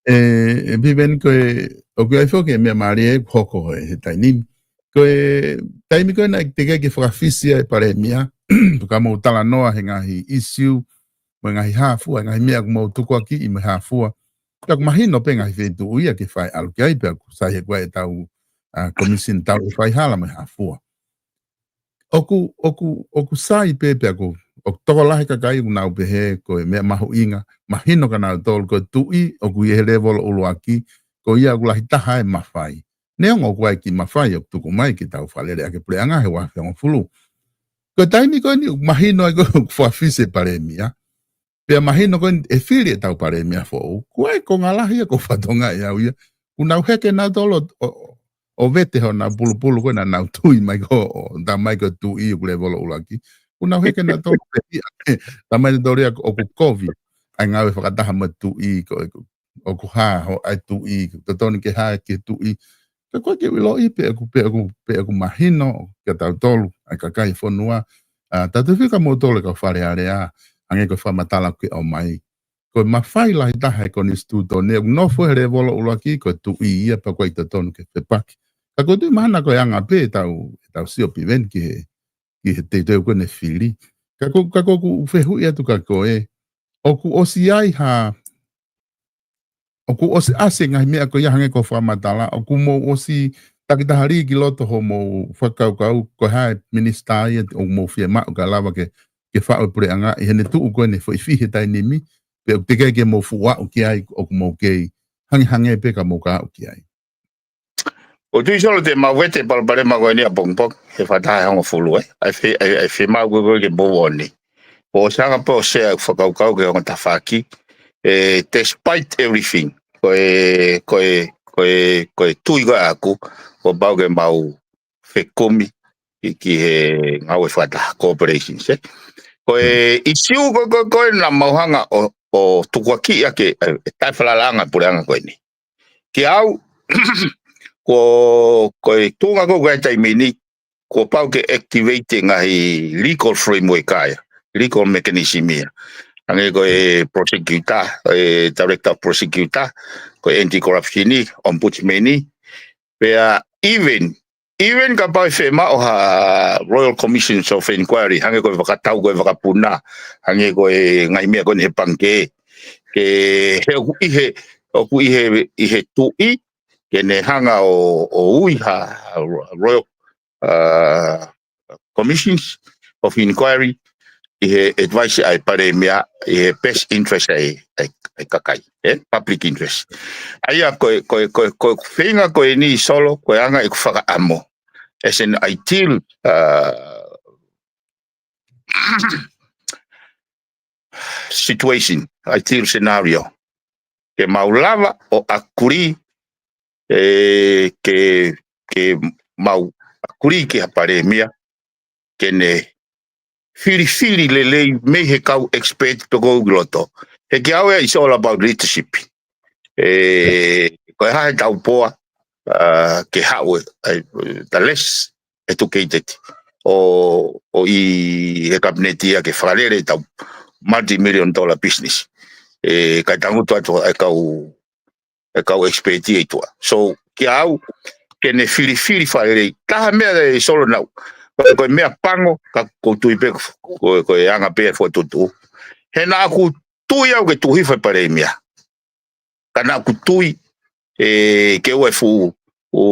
ʻE, ʻe Piveni ko e, ʻoku ʻi ai foki e meʻa mālie ʻoku hoko he, he taimi ni. Ko e taimi ko ē naʻe teʻeki ke fakafisi ai e palēmia, ka mou talanoa he ngaahi issue, mo e ngaahi hā fua, ngaahi meʻa ʻoku mou tukuakiʻi mo e hā fua. Pea ʻoku mahino pē ngaahi feituʻu ia ke fai ʻalu ki ai, pea ʻoku sai he ko e ʻetau, ʻa, commission tau faihala mo e hā fua. ʻOku, ʻoku, ʻoku sai pē pea ʻoku, ʻoku tokolahi e kakai ʻoku nau pehē ko e meʻa mahuʻinga, mahino kia nautolu ko e tuʻi ʻoku ʻi he lēvolo ʻuluaki, ko ia ʻoku lahi taha e mafai. Neongo ʻoku ʻi ai e kiʻi mafai ʻoku tuku mai ki heʻetau fakalele ʻaki e puleʻanga he ua afe hongofulu. Ko e taimi ko eni ʻoku mahino ai ko ē ʻoku fakafisi e palēmia. Pea mahino ko eni ʻe fili ʻetau palēmia foʻou. Ko e konga lahi ia ʻoku ou fakatokangaʻi au ia. ʻOku nau heke nautolu ʻo, ʻo, ʻo vete honau pulupulu ko ē naʻa nau tui mai ko ē, ʻo tā mai ko e tuʻi ʻoku lēvolo ʻuluaki. ʻOku nau heke nautolu ʻo vete ia. Tā mai nautolu ia ʻoku kovi ʻa e ngāue fakataha mo e tuʻi ko ē, ʻoku hā hoʻo ʻai tuʻi, totonu ke hā ki he tuʻi. Ka ko e ke ʻiloʻi pē ʻoku, pē ʻoku, pē ʻoku mahino kia tautolu, ʻa e kakai e fonua. ʻA, tautefito kia moutolu e kau Fale Alea, hangē ko e fakamatala ʻoku ke ʻomai. Ko e mafai lahi taha e konisitūtone, ʻoku nofo he lēvolo ʻuluaki, ko e tuʻi ia pea ʻoku ʻikai totonu ke fepaki. Ka ʻoku ou tui mahalo ko e anga pē ʻetau, ʻetau sio Piveni ki he, ki he teuteu ko eni e fili. Ka ko, ka ko ʻeku fehuʻi atu kia koe, ʻoku ʻosi ʻi ai ha, ʻoku ʻosi ʻasi e ngaahi meʻa ko ia hangē ko e fakamatala, ʻoku mou ʻosi takitaha lī ki loto hoʻomou fakakaukau, ko e hā e minisitā ia ʻoku mou fiemaʻu ke lava ke, ke faʻu e puleʻanga, ʻi heʻene tuʻu ko eni foʻi fihi he taimi ni, pe ʻoku teʻeki ke mou fuʻu aʻu ki ai, ʻoku mou kei hangehangē pē ka mou ka aʻu ki ai. ʻOku ou tui Solo te mau vete e palopalema ko eni ʻapongipongi, he fakataha ʻe hongofulu, ē. ʻAi fe-, ʻai, ʻai fiemaʻu ko ē ke mou ʻoni. ʻOku ou ʻosi hanga pē ʻo sea ʻeku fakakaukau ki he ongo tafaʻaki. Ē, despite everything, ko e, ko e, ko e, ko e tui ko ē ʻaʻaku, kuo pau ke mau fekumi ki, ki he ngāue fakataha, cooperations, ē. Ko e ʻisiū ko, ko, ko ē naʻa mau hanga ʻo, ʻo tukuakiʻi ʻaki e, e taʻefalalaʻanga puleʻanga ko eni. Kiate au, ko, ko e tuʻunga ko ē ʻoku ʻi ai he taimi ni, kuo pau ke activate e ngaahi legal framework ia, legal mechanism ia. Hangē ko e prosecutor, e director of prosecutor, ko e anti-corruption, ombudsman, pea even, even kapau ʻe fiemaʻu ha Royal Commissions of Inquiry, hangē ko e fakatau ko ē vakapuna, hangē ko e ngaahi meʻa ko eni he pangikē, ke he ʻoku ʻi he, ʻoku ʻi he, ʻi he tuʻi, ke ne hanga ʻo, ʻo ui ha Royal, uh, Commissions of Inquiry ʻi he advice ʻa e Palēmia, ʻi he best interest ʻa e, ʻa e, ʻa e kakai, ē, public interest. ʻA ia ko e, ko e, ko e, ko e feinga ko eni Solo, ko e anga ʻeku fakaʻamu. As an ideal, uh, situation, ideal scenario. Ke mau lava ʻo agree, ē, ke, ke mau agree ki ha Palēmia, ke ne filifili lelei mei he kau expert pē ko ē ki loto. He kiate au ia it's all about leadership. Ē, ko e hā e taupoa, uh, ke haʻu e, e, the less educated ʻo, ʻo ʻi he kapineti ia ke fakalele ʻetau multi-million dollar business. Ē, kae tangutu atu e kau, e kau expert ʻi tuʻa. So, kiate au, ke ne filifili fakalelei. Taha meʻa ē Solo naʻu, ko e, ko e meʻa pango, ka ʻoku ou tui pē ko, ko e anga pē e fokotuʻutuʻu. He naʻa ku tui au ke tuʻu hifo e Palēmia. Ka naʻa ku tui, ē, ke ʻoua ʻe fuʻu, ʻo,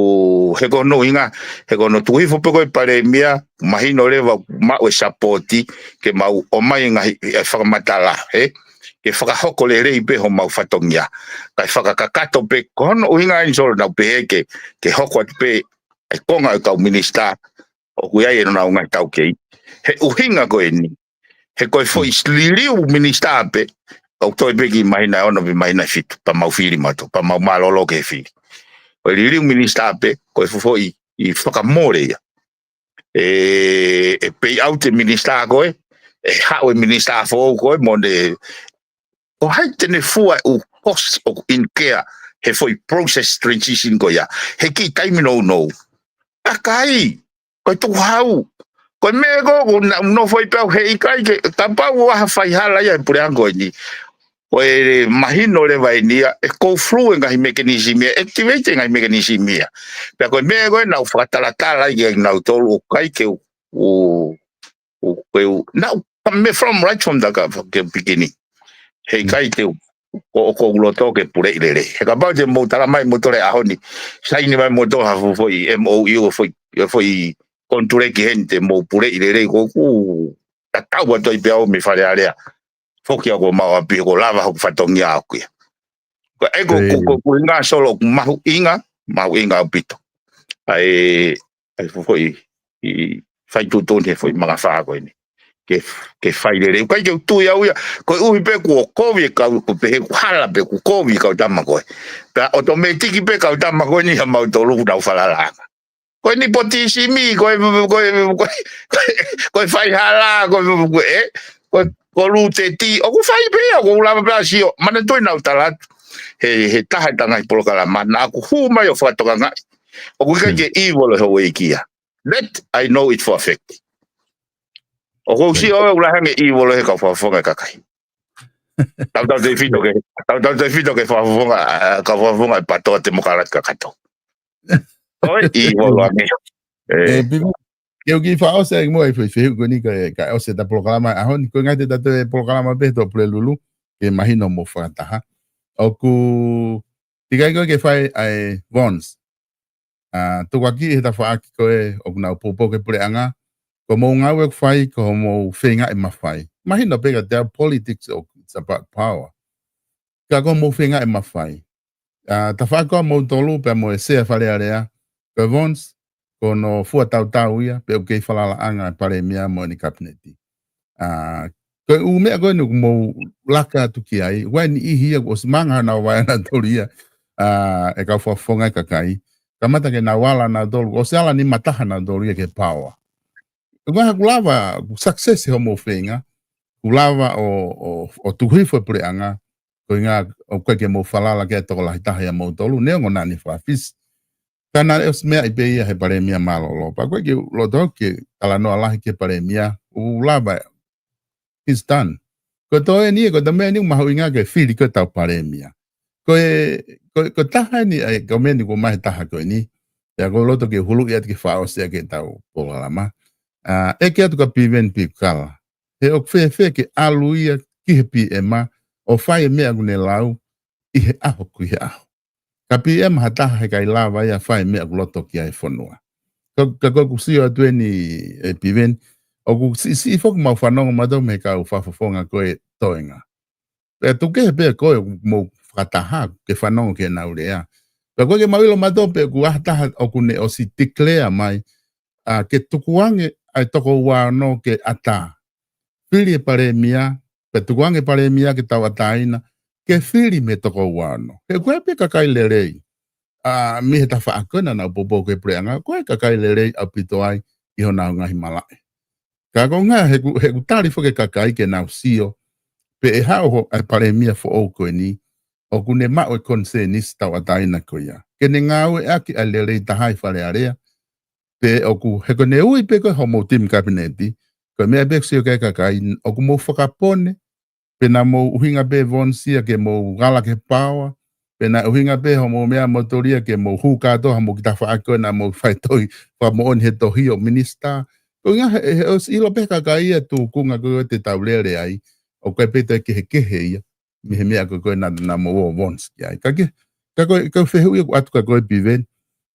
he ko hono ʻuhinga, he ko hono tuʻu hifo pē ko ē Palēmia, mahino leva maʻu e sapoti, ke mau ʻomai e ngaahi, e fakamatala, ē, ke fakahoko lelei pē homau fatongia. Kae fakakakato pē, ko hono ʻuhinga eni Solo naʻu pehē ke, ke hoko atu pē, e konga e kau minisitā, ʻoku ʻi ai ʻenau ngaahi taukei. He ʻuhinga ko eni, he ko e foʻi liliu minisitā pē, ʻoku toe pē ki māhina ʻe ono pe māhina ʻe fitu, pea mau fili mautolu, pea mau mālōlō ki he fili. Ko e liliu minisitā pē, ko e foʻi ʻi fakamole ia. Ē, ʻe pay out e minisitā ko ē, ʻe haʻu e minisitā foʻou ko ē, mo ne, ko hai te ne fua e ʻū cost ʻoku incur he foʻi process transition ko ia. He kiʻi taimi nounou. ʻAkai, ko e tukuhau. Ko e meʻa ko ē, ko naʻa, naʻa ku nofo ai pē au he ʻikai ke, kapau ʻoku ʻi ai ha faihala ia he puleʻanga ko eni. Ko e mahino leva eni ia, ʻe go through e ngaahi mechanism ia, activate e ngaahi mechanism ia. Pea ko e meʻa ko ē naʻa ku fakatalatala ai kia kinautolu ʻoku ʻikai ke u, u, u, ke u, naʻa ku, mei from right from the beginning. He ʻikai te u, ko, ko u loto ke puleʻi lelei. He kapau te mou tala mai moutolu he ʻaho ni, saini mai moutolu ha foʻi M O U, foʻi, foʻi konituleki heni te mou puleʻi lelei, ko ʻeku tatau atu ai pē au mei Fale Alea. Foki au ki homau ʻapi, ʻoku lava hoku fatongia ʻaʻaku ia. Ko e ko, ko, ko, ko e ʻuhinga Solo ʻoku mahuʻinga, mahuʻinga ʻaupito. ʻAi, ʻai foʻi, ʻi, fai tuʻutuʻuni he foʻi mangafā ko eni. Ke, ke fai lelei. ʻOku ʻikai ke u tui au ia, koeʻuhi pē kuo kovi e kau, ko e pehē kuo hala pē kuo kovi e kau tama ko ē. Pea ʻotomētiki pē kau tama ko eni ha mautolu ʻoku nau falalaʻanga. Ko e nepotism, ko e, ko e, ko e, ko e faihala, ko e, ko e, ē, ko e, ko e lūteti, ʻoku fai pē ia, ʻoku lava pē ʻa sio, manatuʻi naʻa ku tala atu. He, he taha e ngaahi polokalama, naʻa ku hū mai ʻo fakatokangaʻi. ʻOku ʻikai ke evil he ueiki ia. That I know it for a fact. ʻOku ou sio ʻoku lahi ange e evil he kau fakafofonga e kakai. Tautautefito ke, tautautefito ke fakafofonga, ā, kau fakafofonga e PATOA, temokalati kakato. ʻOi, evil ange. Ē. Ē, Pipi, Ke u kiʻi fakaʻosi ʻaki muʻa e fehuʻi ko eni kae, kae ʻosi ʻeta polokalama ʻaho ni, ko e ngaahi te tatu e polokalama pē he Tuʻapulelulu, ke mahino mo fakataha. ʻOku ʻikai ko ē ke fai ʻa e Vons. ʻA, tukuakiʻi he tafaʻaki ko ē ʻoku nau poupou ki he puleʻanga, ko hoʻomou ngāue ʻoku fai, ko hoʻomou feinga e mafai. Mahino pē kiate au politics ʻoku it's about power. Ka ko hoʻomou feinga e mafai. ʻA, tafaʻaki ko ē ʻamoutolu pea mo e Sea Fale Alea, ko e Vons, ko hono fua tautau ia, pe ʻoku kei falalaʻanga e Palēmia mo ʻene Kapineti. ʻA, ko e ʻū meʻa ko eni ʻoku mou laka atu ki ai, ʻoku ʻi ai e niʻihi ia kuo ʻosi manga honau vaʻe ʻanautolu ia, ʻa, e kau fakafofonga e kakai. Kamata ke nau ala nautolu, kuo ʻosi ala nima taha nautolu ia ki he power. ʻOku ʻi ai ha ʻoku lava, ʻoku success hoʻomou feinga, ʻoku lava ʻo, ʻo, ʻo tuku hifo e puleʻanga, ko e ʻuhinga ʻoku ʻikai ke mou falala ki ai e tokolahi taha ʻiate kimoutolu, neongo naʻa ne fakafisi. Ka naʻe ʻosi meaʻi pē ia he Palēmia mālōlō. Pea ʻoku ʻikai ke u loto ke talanoa lahi ki he Palēmia, ʻoku lava, he's done. Ko e toe eni, ko e toe meʻa eni ʻoku mahuʻinga ke fili ko ʻetau Palēmia. Ko e, ko e, ko e taha eni, ʻa e, ko e meʻa eni ʻoku ʻomai he taha ko eni. Pea ʻoku ou loto ke u huluʻi atu ke fakaʻosi ʻaki ʻetau polokalama. ʻA, ʻeke atu kia Piveni Piukala. He ʻoku fēfē ke ʻalu ia ki he P M ʻo fai e meʻa ʻoku ne lau ʻi he ʻaho ki he ʻaho. Ka P M ha taha he ʻikai lava ia ʻo fai e meʻa ʻoku loto ki ai e fonua. Ka, ka ko ʻeku sio atu eni ē Piveni, ʻoku siʻisiʻi foki ʻemau fanongo mautolu mei he kau fakafofonga ko e toenga. Pea tuku kehe pē ko ē ʻoku mou fakataha ke fanongo ki heʻenau lea. Pea ʻoku ʻikai ke mau ʻilo mautolu pe ʻoku ʻi ai ha taha ʻoku ne ʻosi declare mai, ʻa, ke tukuange ʻa e toko uaono ke ʻatā. Fili e Palēmia, pea tukuange e Palēmia ke tauʻatāina, ke fili mei he toko uaono. He ʻoku ʻi ai pē kakai lelei. ʻA, mei he tafaʻaki ko ē naʻa nau poupou ki he puleʻanga, ʻoku ʻi ai kakai lelei ʻaupito ai ʻi honau ngaahi malaʻe. Ka ko e ʻuhinga he ʻoku, he ʻoku tali foki e kakai ke nau sio, pe ʻe haʻu ho-, ʻa e Palēmia foʻou ko eni, ʻoku ne maʻu e konisēnisi tauʻatāina ko ia. Ke ne ngāueʻaki ʻa e lelei taha ʻi Fale Alea, pe ʻoku, he ko ʻene ui pē ko ē hoʻomou timi Kapineti, ko e meʻa pē ʻoku sio ki ai e kakai, ʻoku mou fakapone, pe naʻa mou ʻuhinga pē Vons ia ke mou ala ki he power, pe naʻe ʻuhinga pē hoʻomou meʻa moutolu ia ke mou hū kātoa hoʻomou kiʻi tafaʻaki ko ē naʻa mou faitoʻi fakamoʻoni he tohi ʻo minisitā. Ko e ʻuhinga he, he ʻosi ʻilo pē ʻe he kakai ia e tūkunga ko ē te tau lele ai, ʻoku ʻi ai pē toe kehekehe ia mei he meʻa ko ē naʻa, naʻa mou ō Vons ki ai. Ka ke, ka ko e, ka ko e fehuʻi ʻoku ʻatu kia koe Piveni,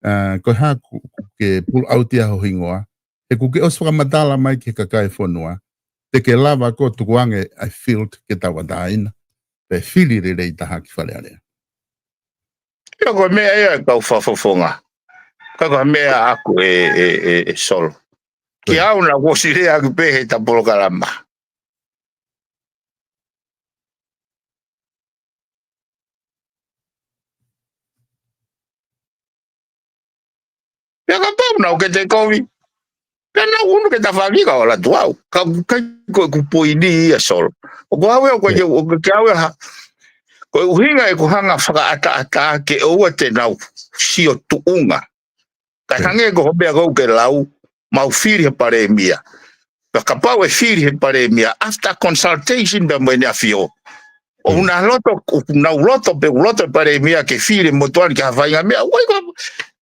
ʻa, ko e hā ʻoku, ʻoku ke pull out ia ho hingoa, he ʻoku ke ʻosi fakamatala mai ki he kakai e fonua, te ke lava koe ʻo tukuange ʻa e field ke tauʻatāina, pe fili lelei taha ki Fale Alea. ʻIo, ko e meʻa ia ʻa e kau fakafofonga. Ka ko e meʻa ʻaʻaku ē, ē, ē, ē Solo. Ko ia. Kiate au naʻá ku ʻosi lea ʻaki pē heʻeta polokalama. Pea kapau naʻá ke toe kovi, pea naʻá ku ʻunu ki he tafaʻaki ka ʻoku ala atu au. Ka ʻoku ʻikai ko ʻeku poini ia Solo. ʻOku ou ʻave au, ʻoku ʻikai ke, ʻoku ʻikai ke u ʻave ha. Ko e ʻuhinga ʻeku hanga ʻo fakaʻataʻatā ke ʻoua te nau sio tuʻunga. Kae hangē ko hoʻo meʻa ko ē ʻoku ke lau, mau fili he Palēmia. Pea kapau ʻe fili he Palēmia, after consultation pea mo ʻEne ʻAfio. ʻOku nau loto, ʻoku nau loto pē, ʻoku loto e Palēmia ke fili e motuʻa ni ki ha faʻahinga meʻa. ʻOku ʻikai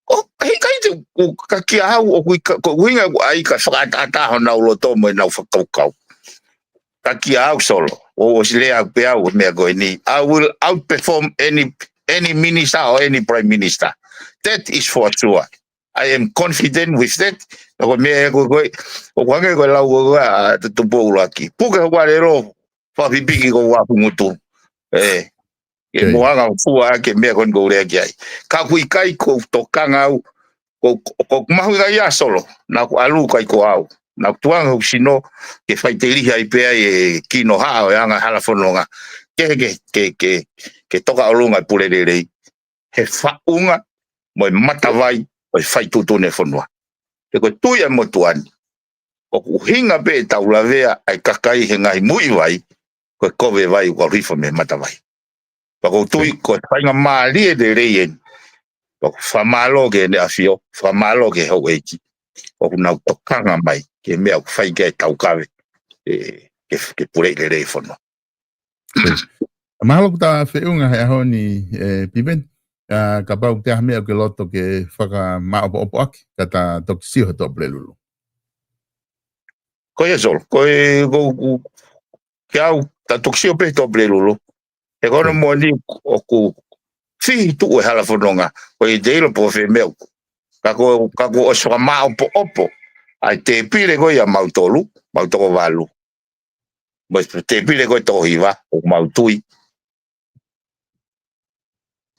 ko, ʻoku ʻikai te, ʻoku, ka kiate au, ʻoku ʻikai, ko e ʻuhinga ʻoku ʻai ke fakaʻataʻatā honau loto mo ʻenau fakakaukau. Ka kiate au Solo, ʻoku ou ʻosi lea pē au he meʻa ko eni. I will outperform any, any minister or any prime minister. That is for sure. I am confident with that. Ka ko e meʻa ko ē, ko ē, ʻoku hangē ko e lau ko ē ʻa Tupoulaki. Puke hoku ʻālelo, fakapipiki ko hoku ngutu. ʻE, ke mo hanga ʻo fua ʻaki e meʻa ko eni ʻoku ou lea ki ai. Ka ʻoku ʻikai ko e tokanga au, ko, ko, ko e mahuʻinga ia Solo, naʻá ku ʻalu ʻikai ko au. Naʻá ku tukuange hoku sino, ke faʻiteliha ai pē ai e kinohaʻa ʻo e anga e hala fononga. Ke, ke, ke, ke, ke toka ʻolunga e pule lelei. He faʻunga, mo e matavai, ʻo e fai tuʻutuʻuni e fonua. He ko e tui ʻa e motuʻa ni. ʻOku ʻuhinga pē ʻetau lavea ʻa e kakai he ngaahi muivai, ko e kove vai ʻoku ʻalu hifo mei he matavai. Pea ʻoku ou tui, ko e faingamālie lelei eni. Pea ʻoku fakamālō ki heʻene ʻAfio, fakamālō ki he houʻeiki. ʻOku nau tokanga mai, ki he meʻa ʻoku fai ki ai e taukave, ʻe, ke, ke puleʻi lelei e fonua. Mahalo kuo ta feʻunga he ʻaho ni, ʻe, Piveni, ʻa, kapau ʻoku ʻi ai ha meʻa ʻoku ke loto ke fakamāʻopoʻopo ʻaki, ka ta toki sio he Tuʻapulelulu. Ko ia Solo, ko e, ko, ko, ke au, ta toki sio pē he toʻo Pulelulu. He ko hono moʻoni ʻoku fihi tuʻu e hala fononga, ko e te ilo po fē meʻa ʻoku. Ka ko, ka ko ʻosi fakamāʻopoʻopo ʻa e tēpile ko ia mautolu, mau toko valu. Mo e tēpile ko e toko hiva, ʻoku mau tui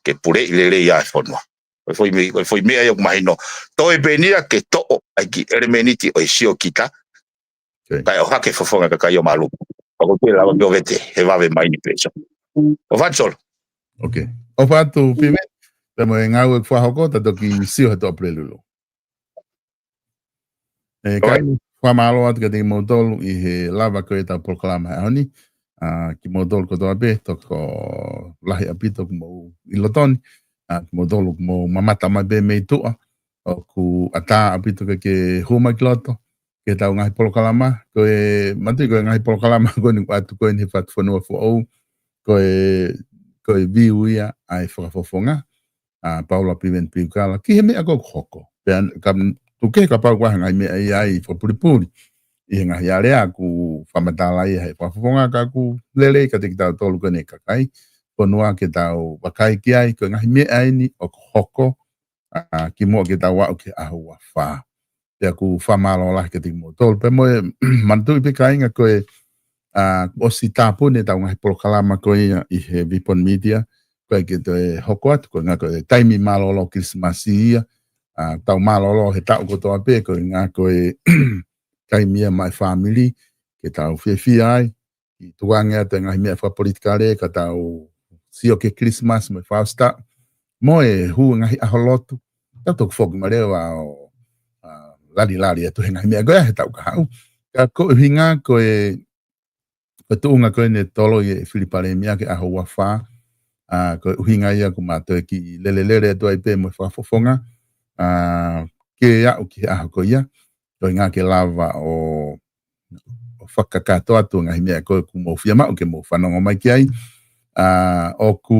ke puleʻi lelei ʻa e fonua. Ko e foʻi me-, ko e foʻi meʻa ia ʻoku mahino. Toe pē ʻeni ia ke toʻo ʻa e kiʻi ʻelemēniti ʻo e siokita, kae ʻohake fofonga kakai ʻo Malu. Ka ko e lava ke ʻo vete, he vave mai ni pē Solo. ʻOfa atu Solo. ʻOfa atu Pive, pea mo e ngāue ʻoku fakahoko, ta toki sio he toʻo Pulelulu. ʻE, kae fakamālō atu kiate kimoutolu ʻi he lava ko e ʻetau polokalama he ʻaho ni. ʻA, kimoutolu kotoa pē, tokolahi ʻaupito ʻoku mou ʻi loto ni. ʻA, kimoutolu ʻoku mou mamata mai pē mei tuʻa. ʻOku ʻatā ʻaupito ke, ke hū mai ki loto ki heʻetau ngaahi polokalama. Ko e, manatuʻi ko e ngaahi polokalama ko eni ʻoku ʻatu ko eni he Fatufonua Foʻou. Ko e, ko e view ia ʻa e Fakafofonga, ʻa Paula Piveni Piukala, ki he meʻa ko ē ʻoku hoko. Pea ka tuku kehe kapau ʻoku ʻi ai ha ngaahi meʻa ia ʻoku fakapulipuli ʻi he ngaahi alea ʻoku fakamatala ia he Fakafofonga, ka ʻoku lelei kiate kitautolu ko eni kakai fonua ke tau vakai ki ai, ko e ngaahi meʻa eni ʻoku hoko, ʻa, kimuʻa ke tau aʻu ki he ʻaho ua fā. Pea ʻoku fakamālō lahi kiate kimoutolu. Pea mo e, manatuʻi pē kāinga ko e, ʻa, ʻosi tāpuni ʻetau ngaahi polokalama ko ia ʻi he Vipon Media, ko e ke toe hoko atu, ko e ʻuhinga ko e taimi mālōlō Kilisimasi ia, ʻa, tau mālōlō he taʻu kotoa pē, ko e ʻuhinga ko e taimi ia maʻa e fāmili, ke tau fiefia ai, ʻi tukuange atu e ngaahi meʻa fakapolitikale, ka tau sio ki he Kilisimasi mo e fakaʻosi taʻu, mo e hū ngaahi ʻaho lotu, tau toki foki mai leva ʻo, ʻa, lali lali atu he ngaahi meʻa ko ia he taʻu kahaʻu. Ka ko e ʻuhinga ko e, ko e tuʻunga ko eni ʻe toloi ʻe Fili Palēmia ki he ʻaho ua fā, ʻa, ko e ʻuhinga ia ʻoku ma toe kiʻi lele lele atu ai pē mo e Fakafofonga, ʻa, ke aʻu ki he ʻaho ko ia, ko e ʻuhinga ke lava ʻo, ʻo fakakakato atu ngaahi meʻa ko ē ʻoku mou fiemaʻu ke mou fanongo mai ki ai. ʻA, ʻoku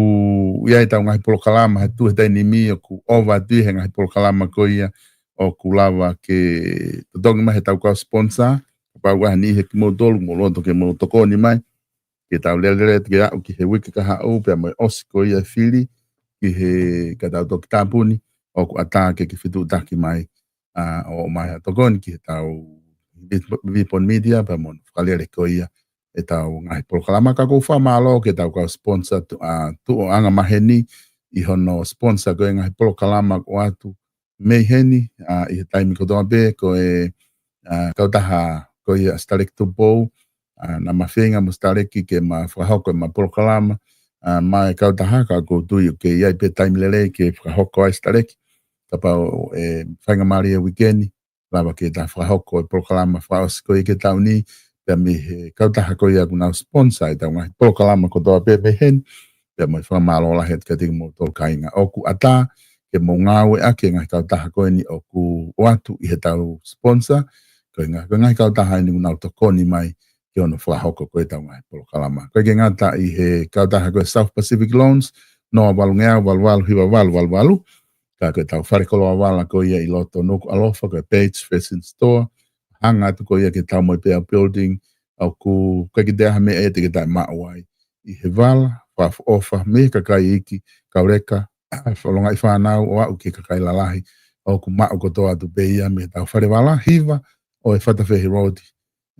ʻi ai ʻetau ngaahi polokalama he tuʻu he taimi ni ʻoku ʻova atu ʻi he ngaahi polokalama ko ia ʻoku lava ke totongi mai heʻetau kau sponsor. Kapau ʻoku ʻi ai ha niʻihi ʻiate kimoutolu ʻoku mou loto ke mou tokoni mai, ke tau lele lele atu ke aʻu ki he uike kahaʻu pea mo e ʻosi ko ia Fili, ki he ka tau toki tāpuni, ʻoku ʻatā ke ke fetuʻutaki mai, ʻa, ʻo ʻomai ha tokoni ki heʻetau Vip-, Vipon Media, pea mo hono fakalele ko ia ʻetau ngaahi polokalama. Ka ʻoku ou fakamālō ki heʻetau kau sponsor tu-, ʻa, tuʻo anga maheni ʻi hono sponsor ko e ngaahi polokalama ʻoku ʻoatu mei heni, ʻa, ʻi he taimi kotoa pē, ko e, ʻa, kautaha ko ia Sitaleki Tupou, ʻa, naʻa ma feinga mo Sitaleki ke ma fakahoko ʻema polokalama, ʻa, maʻa e kautaha, ka ʻoku ou tui ʻoku kei ʻi ai pē taimi lelei ke fakahoko ai Sitaleki. Kapau ʻe faingamālie e uike ni, lava ke ta fakahoko e polokalama fakaʻosi ko ia ki he taʻu ni, pea mei he kautaha ko ia ʻoku nau sponsor ʻetau ngaahi polokalama kotoa pē mei heni, pea mo e fakamālō lahi atu kiate kimoutolu kāinga. ʻOku ʻatā ke mou ngāueʻaki e ngaahi kautaha ko eni ʻoku ʻoatu ʻi heʻetau sponsor, ko e ngaahi, ko e ngaahi kautaha eni ʻoku nau tokoni mai ki hono fakahoko ko ē ʻetau ngaahi polokalama. ʻOku ʻikai ke ngata ʻi he kautaha ko e South Pacific Loans, noa valu ngeau valu valu hiva valu valu valu, ka ko ʻetau fale koloa vala ko ia ʻi loto Nukuʻalofa, ko e Paige Fashion Store, hanga atu ko ia ki he Taumoepeau Building, ʻoku ʻikai ke toe ʻi ai ha meʻa ia te ke taʻemaʻu ai ʻi he vala, fakaʻofoʻofa, mei he kakai iiki, kauleka, fakalongaʻi fānau, ʻo aʻu ki he kakai lalahi, ʻoku maʻu kotoa atu pē ia mei heʻetau fale vala, hiva ʻo e Fatafehi Road,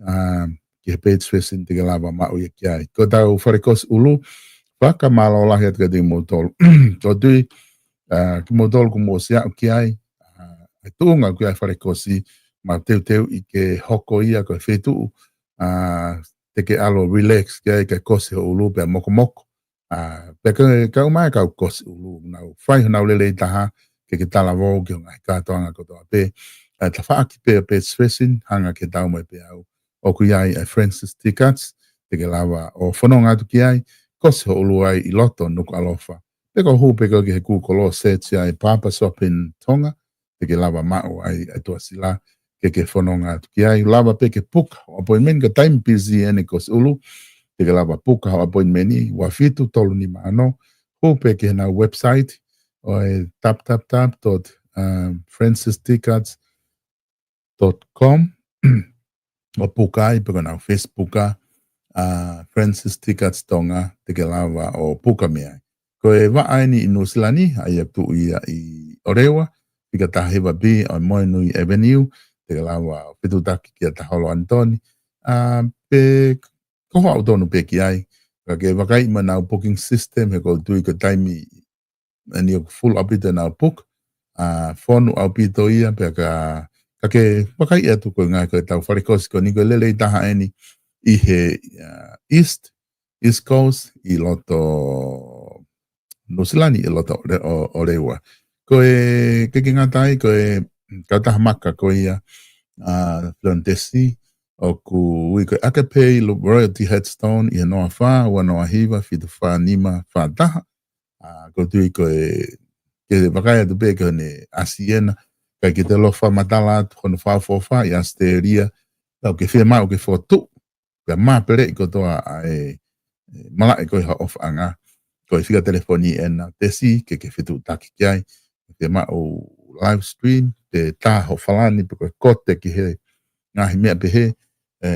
ʻa, ki he Paige Fashion te ke lava maʻu ia ki ai. Ko ʻetau fale kosi ʻulu, fakamālō lahi atu kiate kimoutolu. ʻOku ou tui, ʻa, kimoutolu kuo mou ʻosi aʻu ki ai, ʻa, e tuʻunga ʻoku ʻi ai e fale kosi, mau teuteuʻi ke hoko ia ko e feituʻu, ʻa, te ke ʻalu ʻo relax ki ai, ke kosi ho ʻulu pea mokomoko. ʻA, pea ke kau mai kau kosi ʻulu, nau fai honau lelei taha, ke ke talavou ki ho ngaahi kātoanga kotoa pē. ʻA, tafaʻaki pē ʻa Paige Fashion, hanga ki he Taumoepeau. ʻOku ʻi ai e Francis Tickets, te ke lava ʻo fononga atu ki ai, kosi ho ʻulu ai ʻi loto Nukuʻalofa. Pe ko e hū pē koe ki he Google ʻo search ai Papa Shop in Tonga, te ke lava maʻu ai e tuʻasila ke ke fononga atu ki ai. Lava pē ke puka ho appointment, ka taimi busy ʻene kosi ʻulu, te ke lava puka ho appointment ʻi ua fitu tolu nima ono, hū pē ki heʻenau website, ʻo e www dot francis tickets dot com. ʻo puka ai, pe ko ʻenau Facebook ʻa, ʻa Francis Tickets Tonga, te ke lava ʻo puka mei ai. Ko e vaʻa eni ʻi Nuʻusila ni, ʻa ia ʻoku tuʻu ia ʻi ʻOreua, fika taha hiva B ʻo e Moenui Avenue, te ke lava ʻo fetuʻutaki kia Taholo Anitoni, ʻa, pe ko hoʻo tonu pē ki ai, ka ke vakaiʻi mo ʻenau booking system, he ʻoku ou tui ko e taimi eni ʻoku full ʻaupito ʻenau book, ʻa, fonu ʻaupito ia, pea ka, ka ke vakaiʻi atu ko e ngaahi ko ʻetau falekosi ko eni ko e lelei taha eni ʻi he, ʻa, East, East Coast, ʻi loto Nuʻusila ni, ʻi loto ʻOre-, ʻo, ʻOreua. Ko e, ke ke ngata ai, ko e kautaha maka ko ia, ʻa, Florentesi, ʻoku ui ko e Akapei Lo-, Royalty Headstone ʻi he noa fā, ua noa hiva, fitu fā nima, fā taha. ʻA, ʻoku ou tui ko e, ke vakai atu pē ki hono ʻasi ena, ʻikai ke te ʻilo fakamatala atu hono fakaʻofoʻofa ʻi ʻAositelēlia, tau ke fiemaʻu ke fokotuʻu, pea māpeleʻi kotoa ʻa e, e, malaʻe ko ē ha ʻofaʻanga, ko e fika telefoni ena, Tesi, ke ke fetuʻutaki ki ai, ke maʻu live stream, pe tā ho falani, pe ko e kote ki he ngaahi meʻa pehē, e,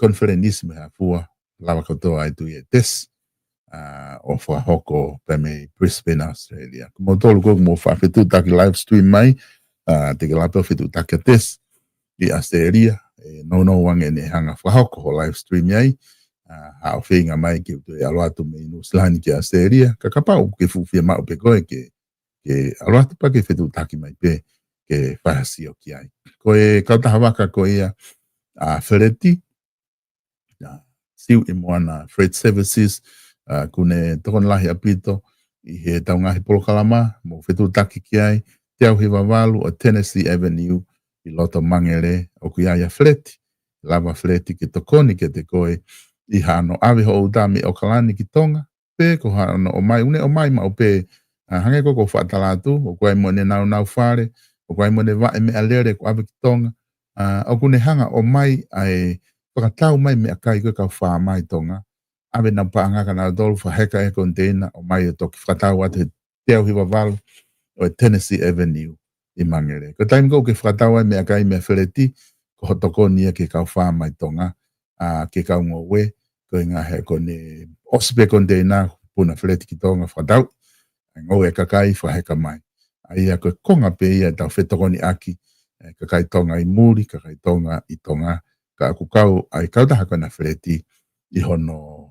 konifelenisi mo e hā fua, lava kotoa ai tu ʻi he Tesi, ʻa, ʻo fakahoko pē mei Brisbane, ʻAositelēlia. Ko moutolu ko ē ʻoku mou faʻa fetuʻutaki live stream mai, ʻa, te ke lava pē ʻo fetuʻutaki ʻa Tesi ʻi ʻAositelēlia, e, nounou ange ʻene hanga fakahoko ho live stream ai, ʻa, haʻo feinga mai ke u toe ʻalu atu mei Nuʻusila ni ki ʻAositelēlia, ka kapau ʻoku ke fuʻu fiemaʻu pē koe ke, ke ʻalu atu pea ke fetuʻutaki mai pē, ke fai ha sio ki ai. Ko e kautaha vaka ko ia, ʻa, Feleti, ʻa, Siuʻi Moana Freight Services, ʻa, ʻoku ne tokoni lahi ʻaupito ʻi heʻetau ngaahi polokalama, mou fetuʻutaki ki ai, teau hiva valu ʻo Tennessee Avenue ʻi loto Mangere, ʻoku ʻi ai ʻa Feleti, lava Feleti ke tokoni kiate koe ʻi hano ʻave hoʻo uta mei ʻAokalani ki Tonga, pe ko hano ʻomai, ʻoku ne ʻomai maʻu pē, ʻa, hangē ko ʻeku faʻa tala atu, ʻoku ʻi ai mo ʻene naunau fale, ʻoku ʻi ai mo ʻene vaʻe meʻalele ʻoku ʻave ki Tonga, ʻa, ʻoku ne hanga ʻo ʻomai ʻa e fakatau mai meʻakai ko ē kau faama ʻi Tonga, ʻave ʻenau paʻanga kia nautolu, fakaheka e koniteina, ʻomai ʻo toki fakatau atu he teau hiva valu ʻo e Tennessee Avenue ʻi Mangere. Ko e taimi ko ē ʻoku ke fakatau ai meʻakai meia Feleti, ko hoʻo tokoni ia ki he kau faama ʻi Tonga, ʻa, ki he kau ngoue, ko e ngaahi ko ʻene ʻosi pē koniteina, puna Feleti ki Tonga fakatau, ʻa e ngoue ʻa e kakai fakaheka mai. ʻA ia ko e konga pē ia ʻetau fetokoniʻaki, e, kakai Tonga ʻi muli, kakai Tonga ʻi Tonga, ka ʻoku kau ai kautaha ko ena Feleti ʻi hono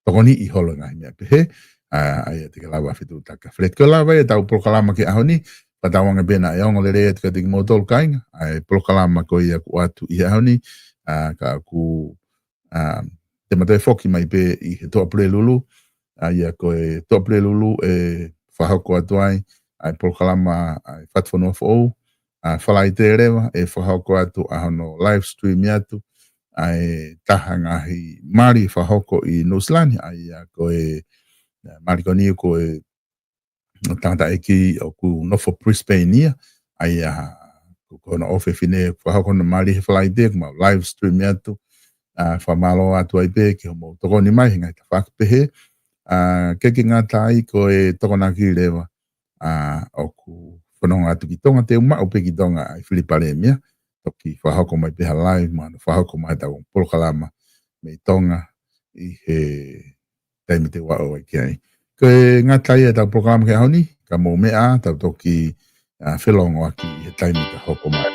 tokoniʻi holo e ngaahi meʻa pehē, ʻa, ʻa ia te ke lava fetuʻutaki kia Feleti. Ko e lava ia ʻetau polokalama ki he ʻaho ni, fakatauange pē naʻe ongo lelei atu kiate kimoutolu kāinga, ʻa e polokalama ko ia ʻoku ʻoatu ʻi he ʻaho ni, ʻa, ka ʻoku, ʻa, te ma toe foki mai pē ʻi he Tuʻapulelulu, ʻa ia ko e Tuʻapulelulu ʻe fakahoko atu ai, ʻa e polokalama, ʻa e Fatufonua Foʻou, ʻa, Falaite leva, ʻe fakahoko atu ʻa hono live stream atu, ʻa e taha ngaahi mali fakahoko ʻi Nuʻusila ni, ʻa ia ko e, ʻa, mali ko eni ko e tangataʻeiki ʻoku nofo Brisbane ia, ʻa ia ko, ko hono ʻofefine fakahoko hono mali he Falaite, ʻoku mau live stream atu, ʻa, fakamālō atu ai pē ki hoʻomou tokoni mai he ngaahi tafaʻaki pehē, ʻa, ke ke ngata ai ko e Tokonaki leva, ʻa, ʻoku fononga atu ki Tonga, te u maʻu pē ki Tonga ʻa e fili palēmia, toki fakahoko mai pē ha live, mo hono fakahoko mai ʻetau polokalama mei Tonga ʻi he taimi te u aʻu ai ki ai. Ko e ngata ia ʻetau polokalama ki he ʻaho ni, ka mou meʻa, tau toki, ʻa, felongoaki ʻi he taimi ka hoko mai.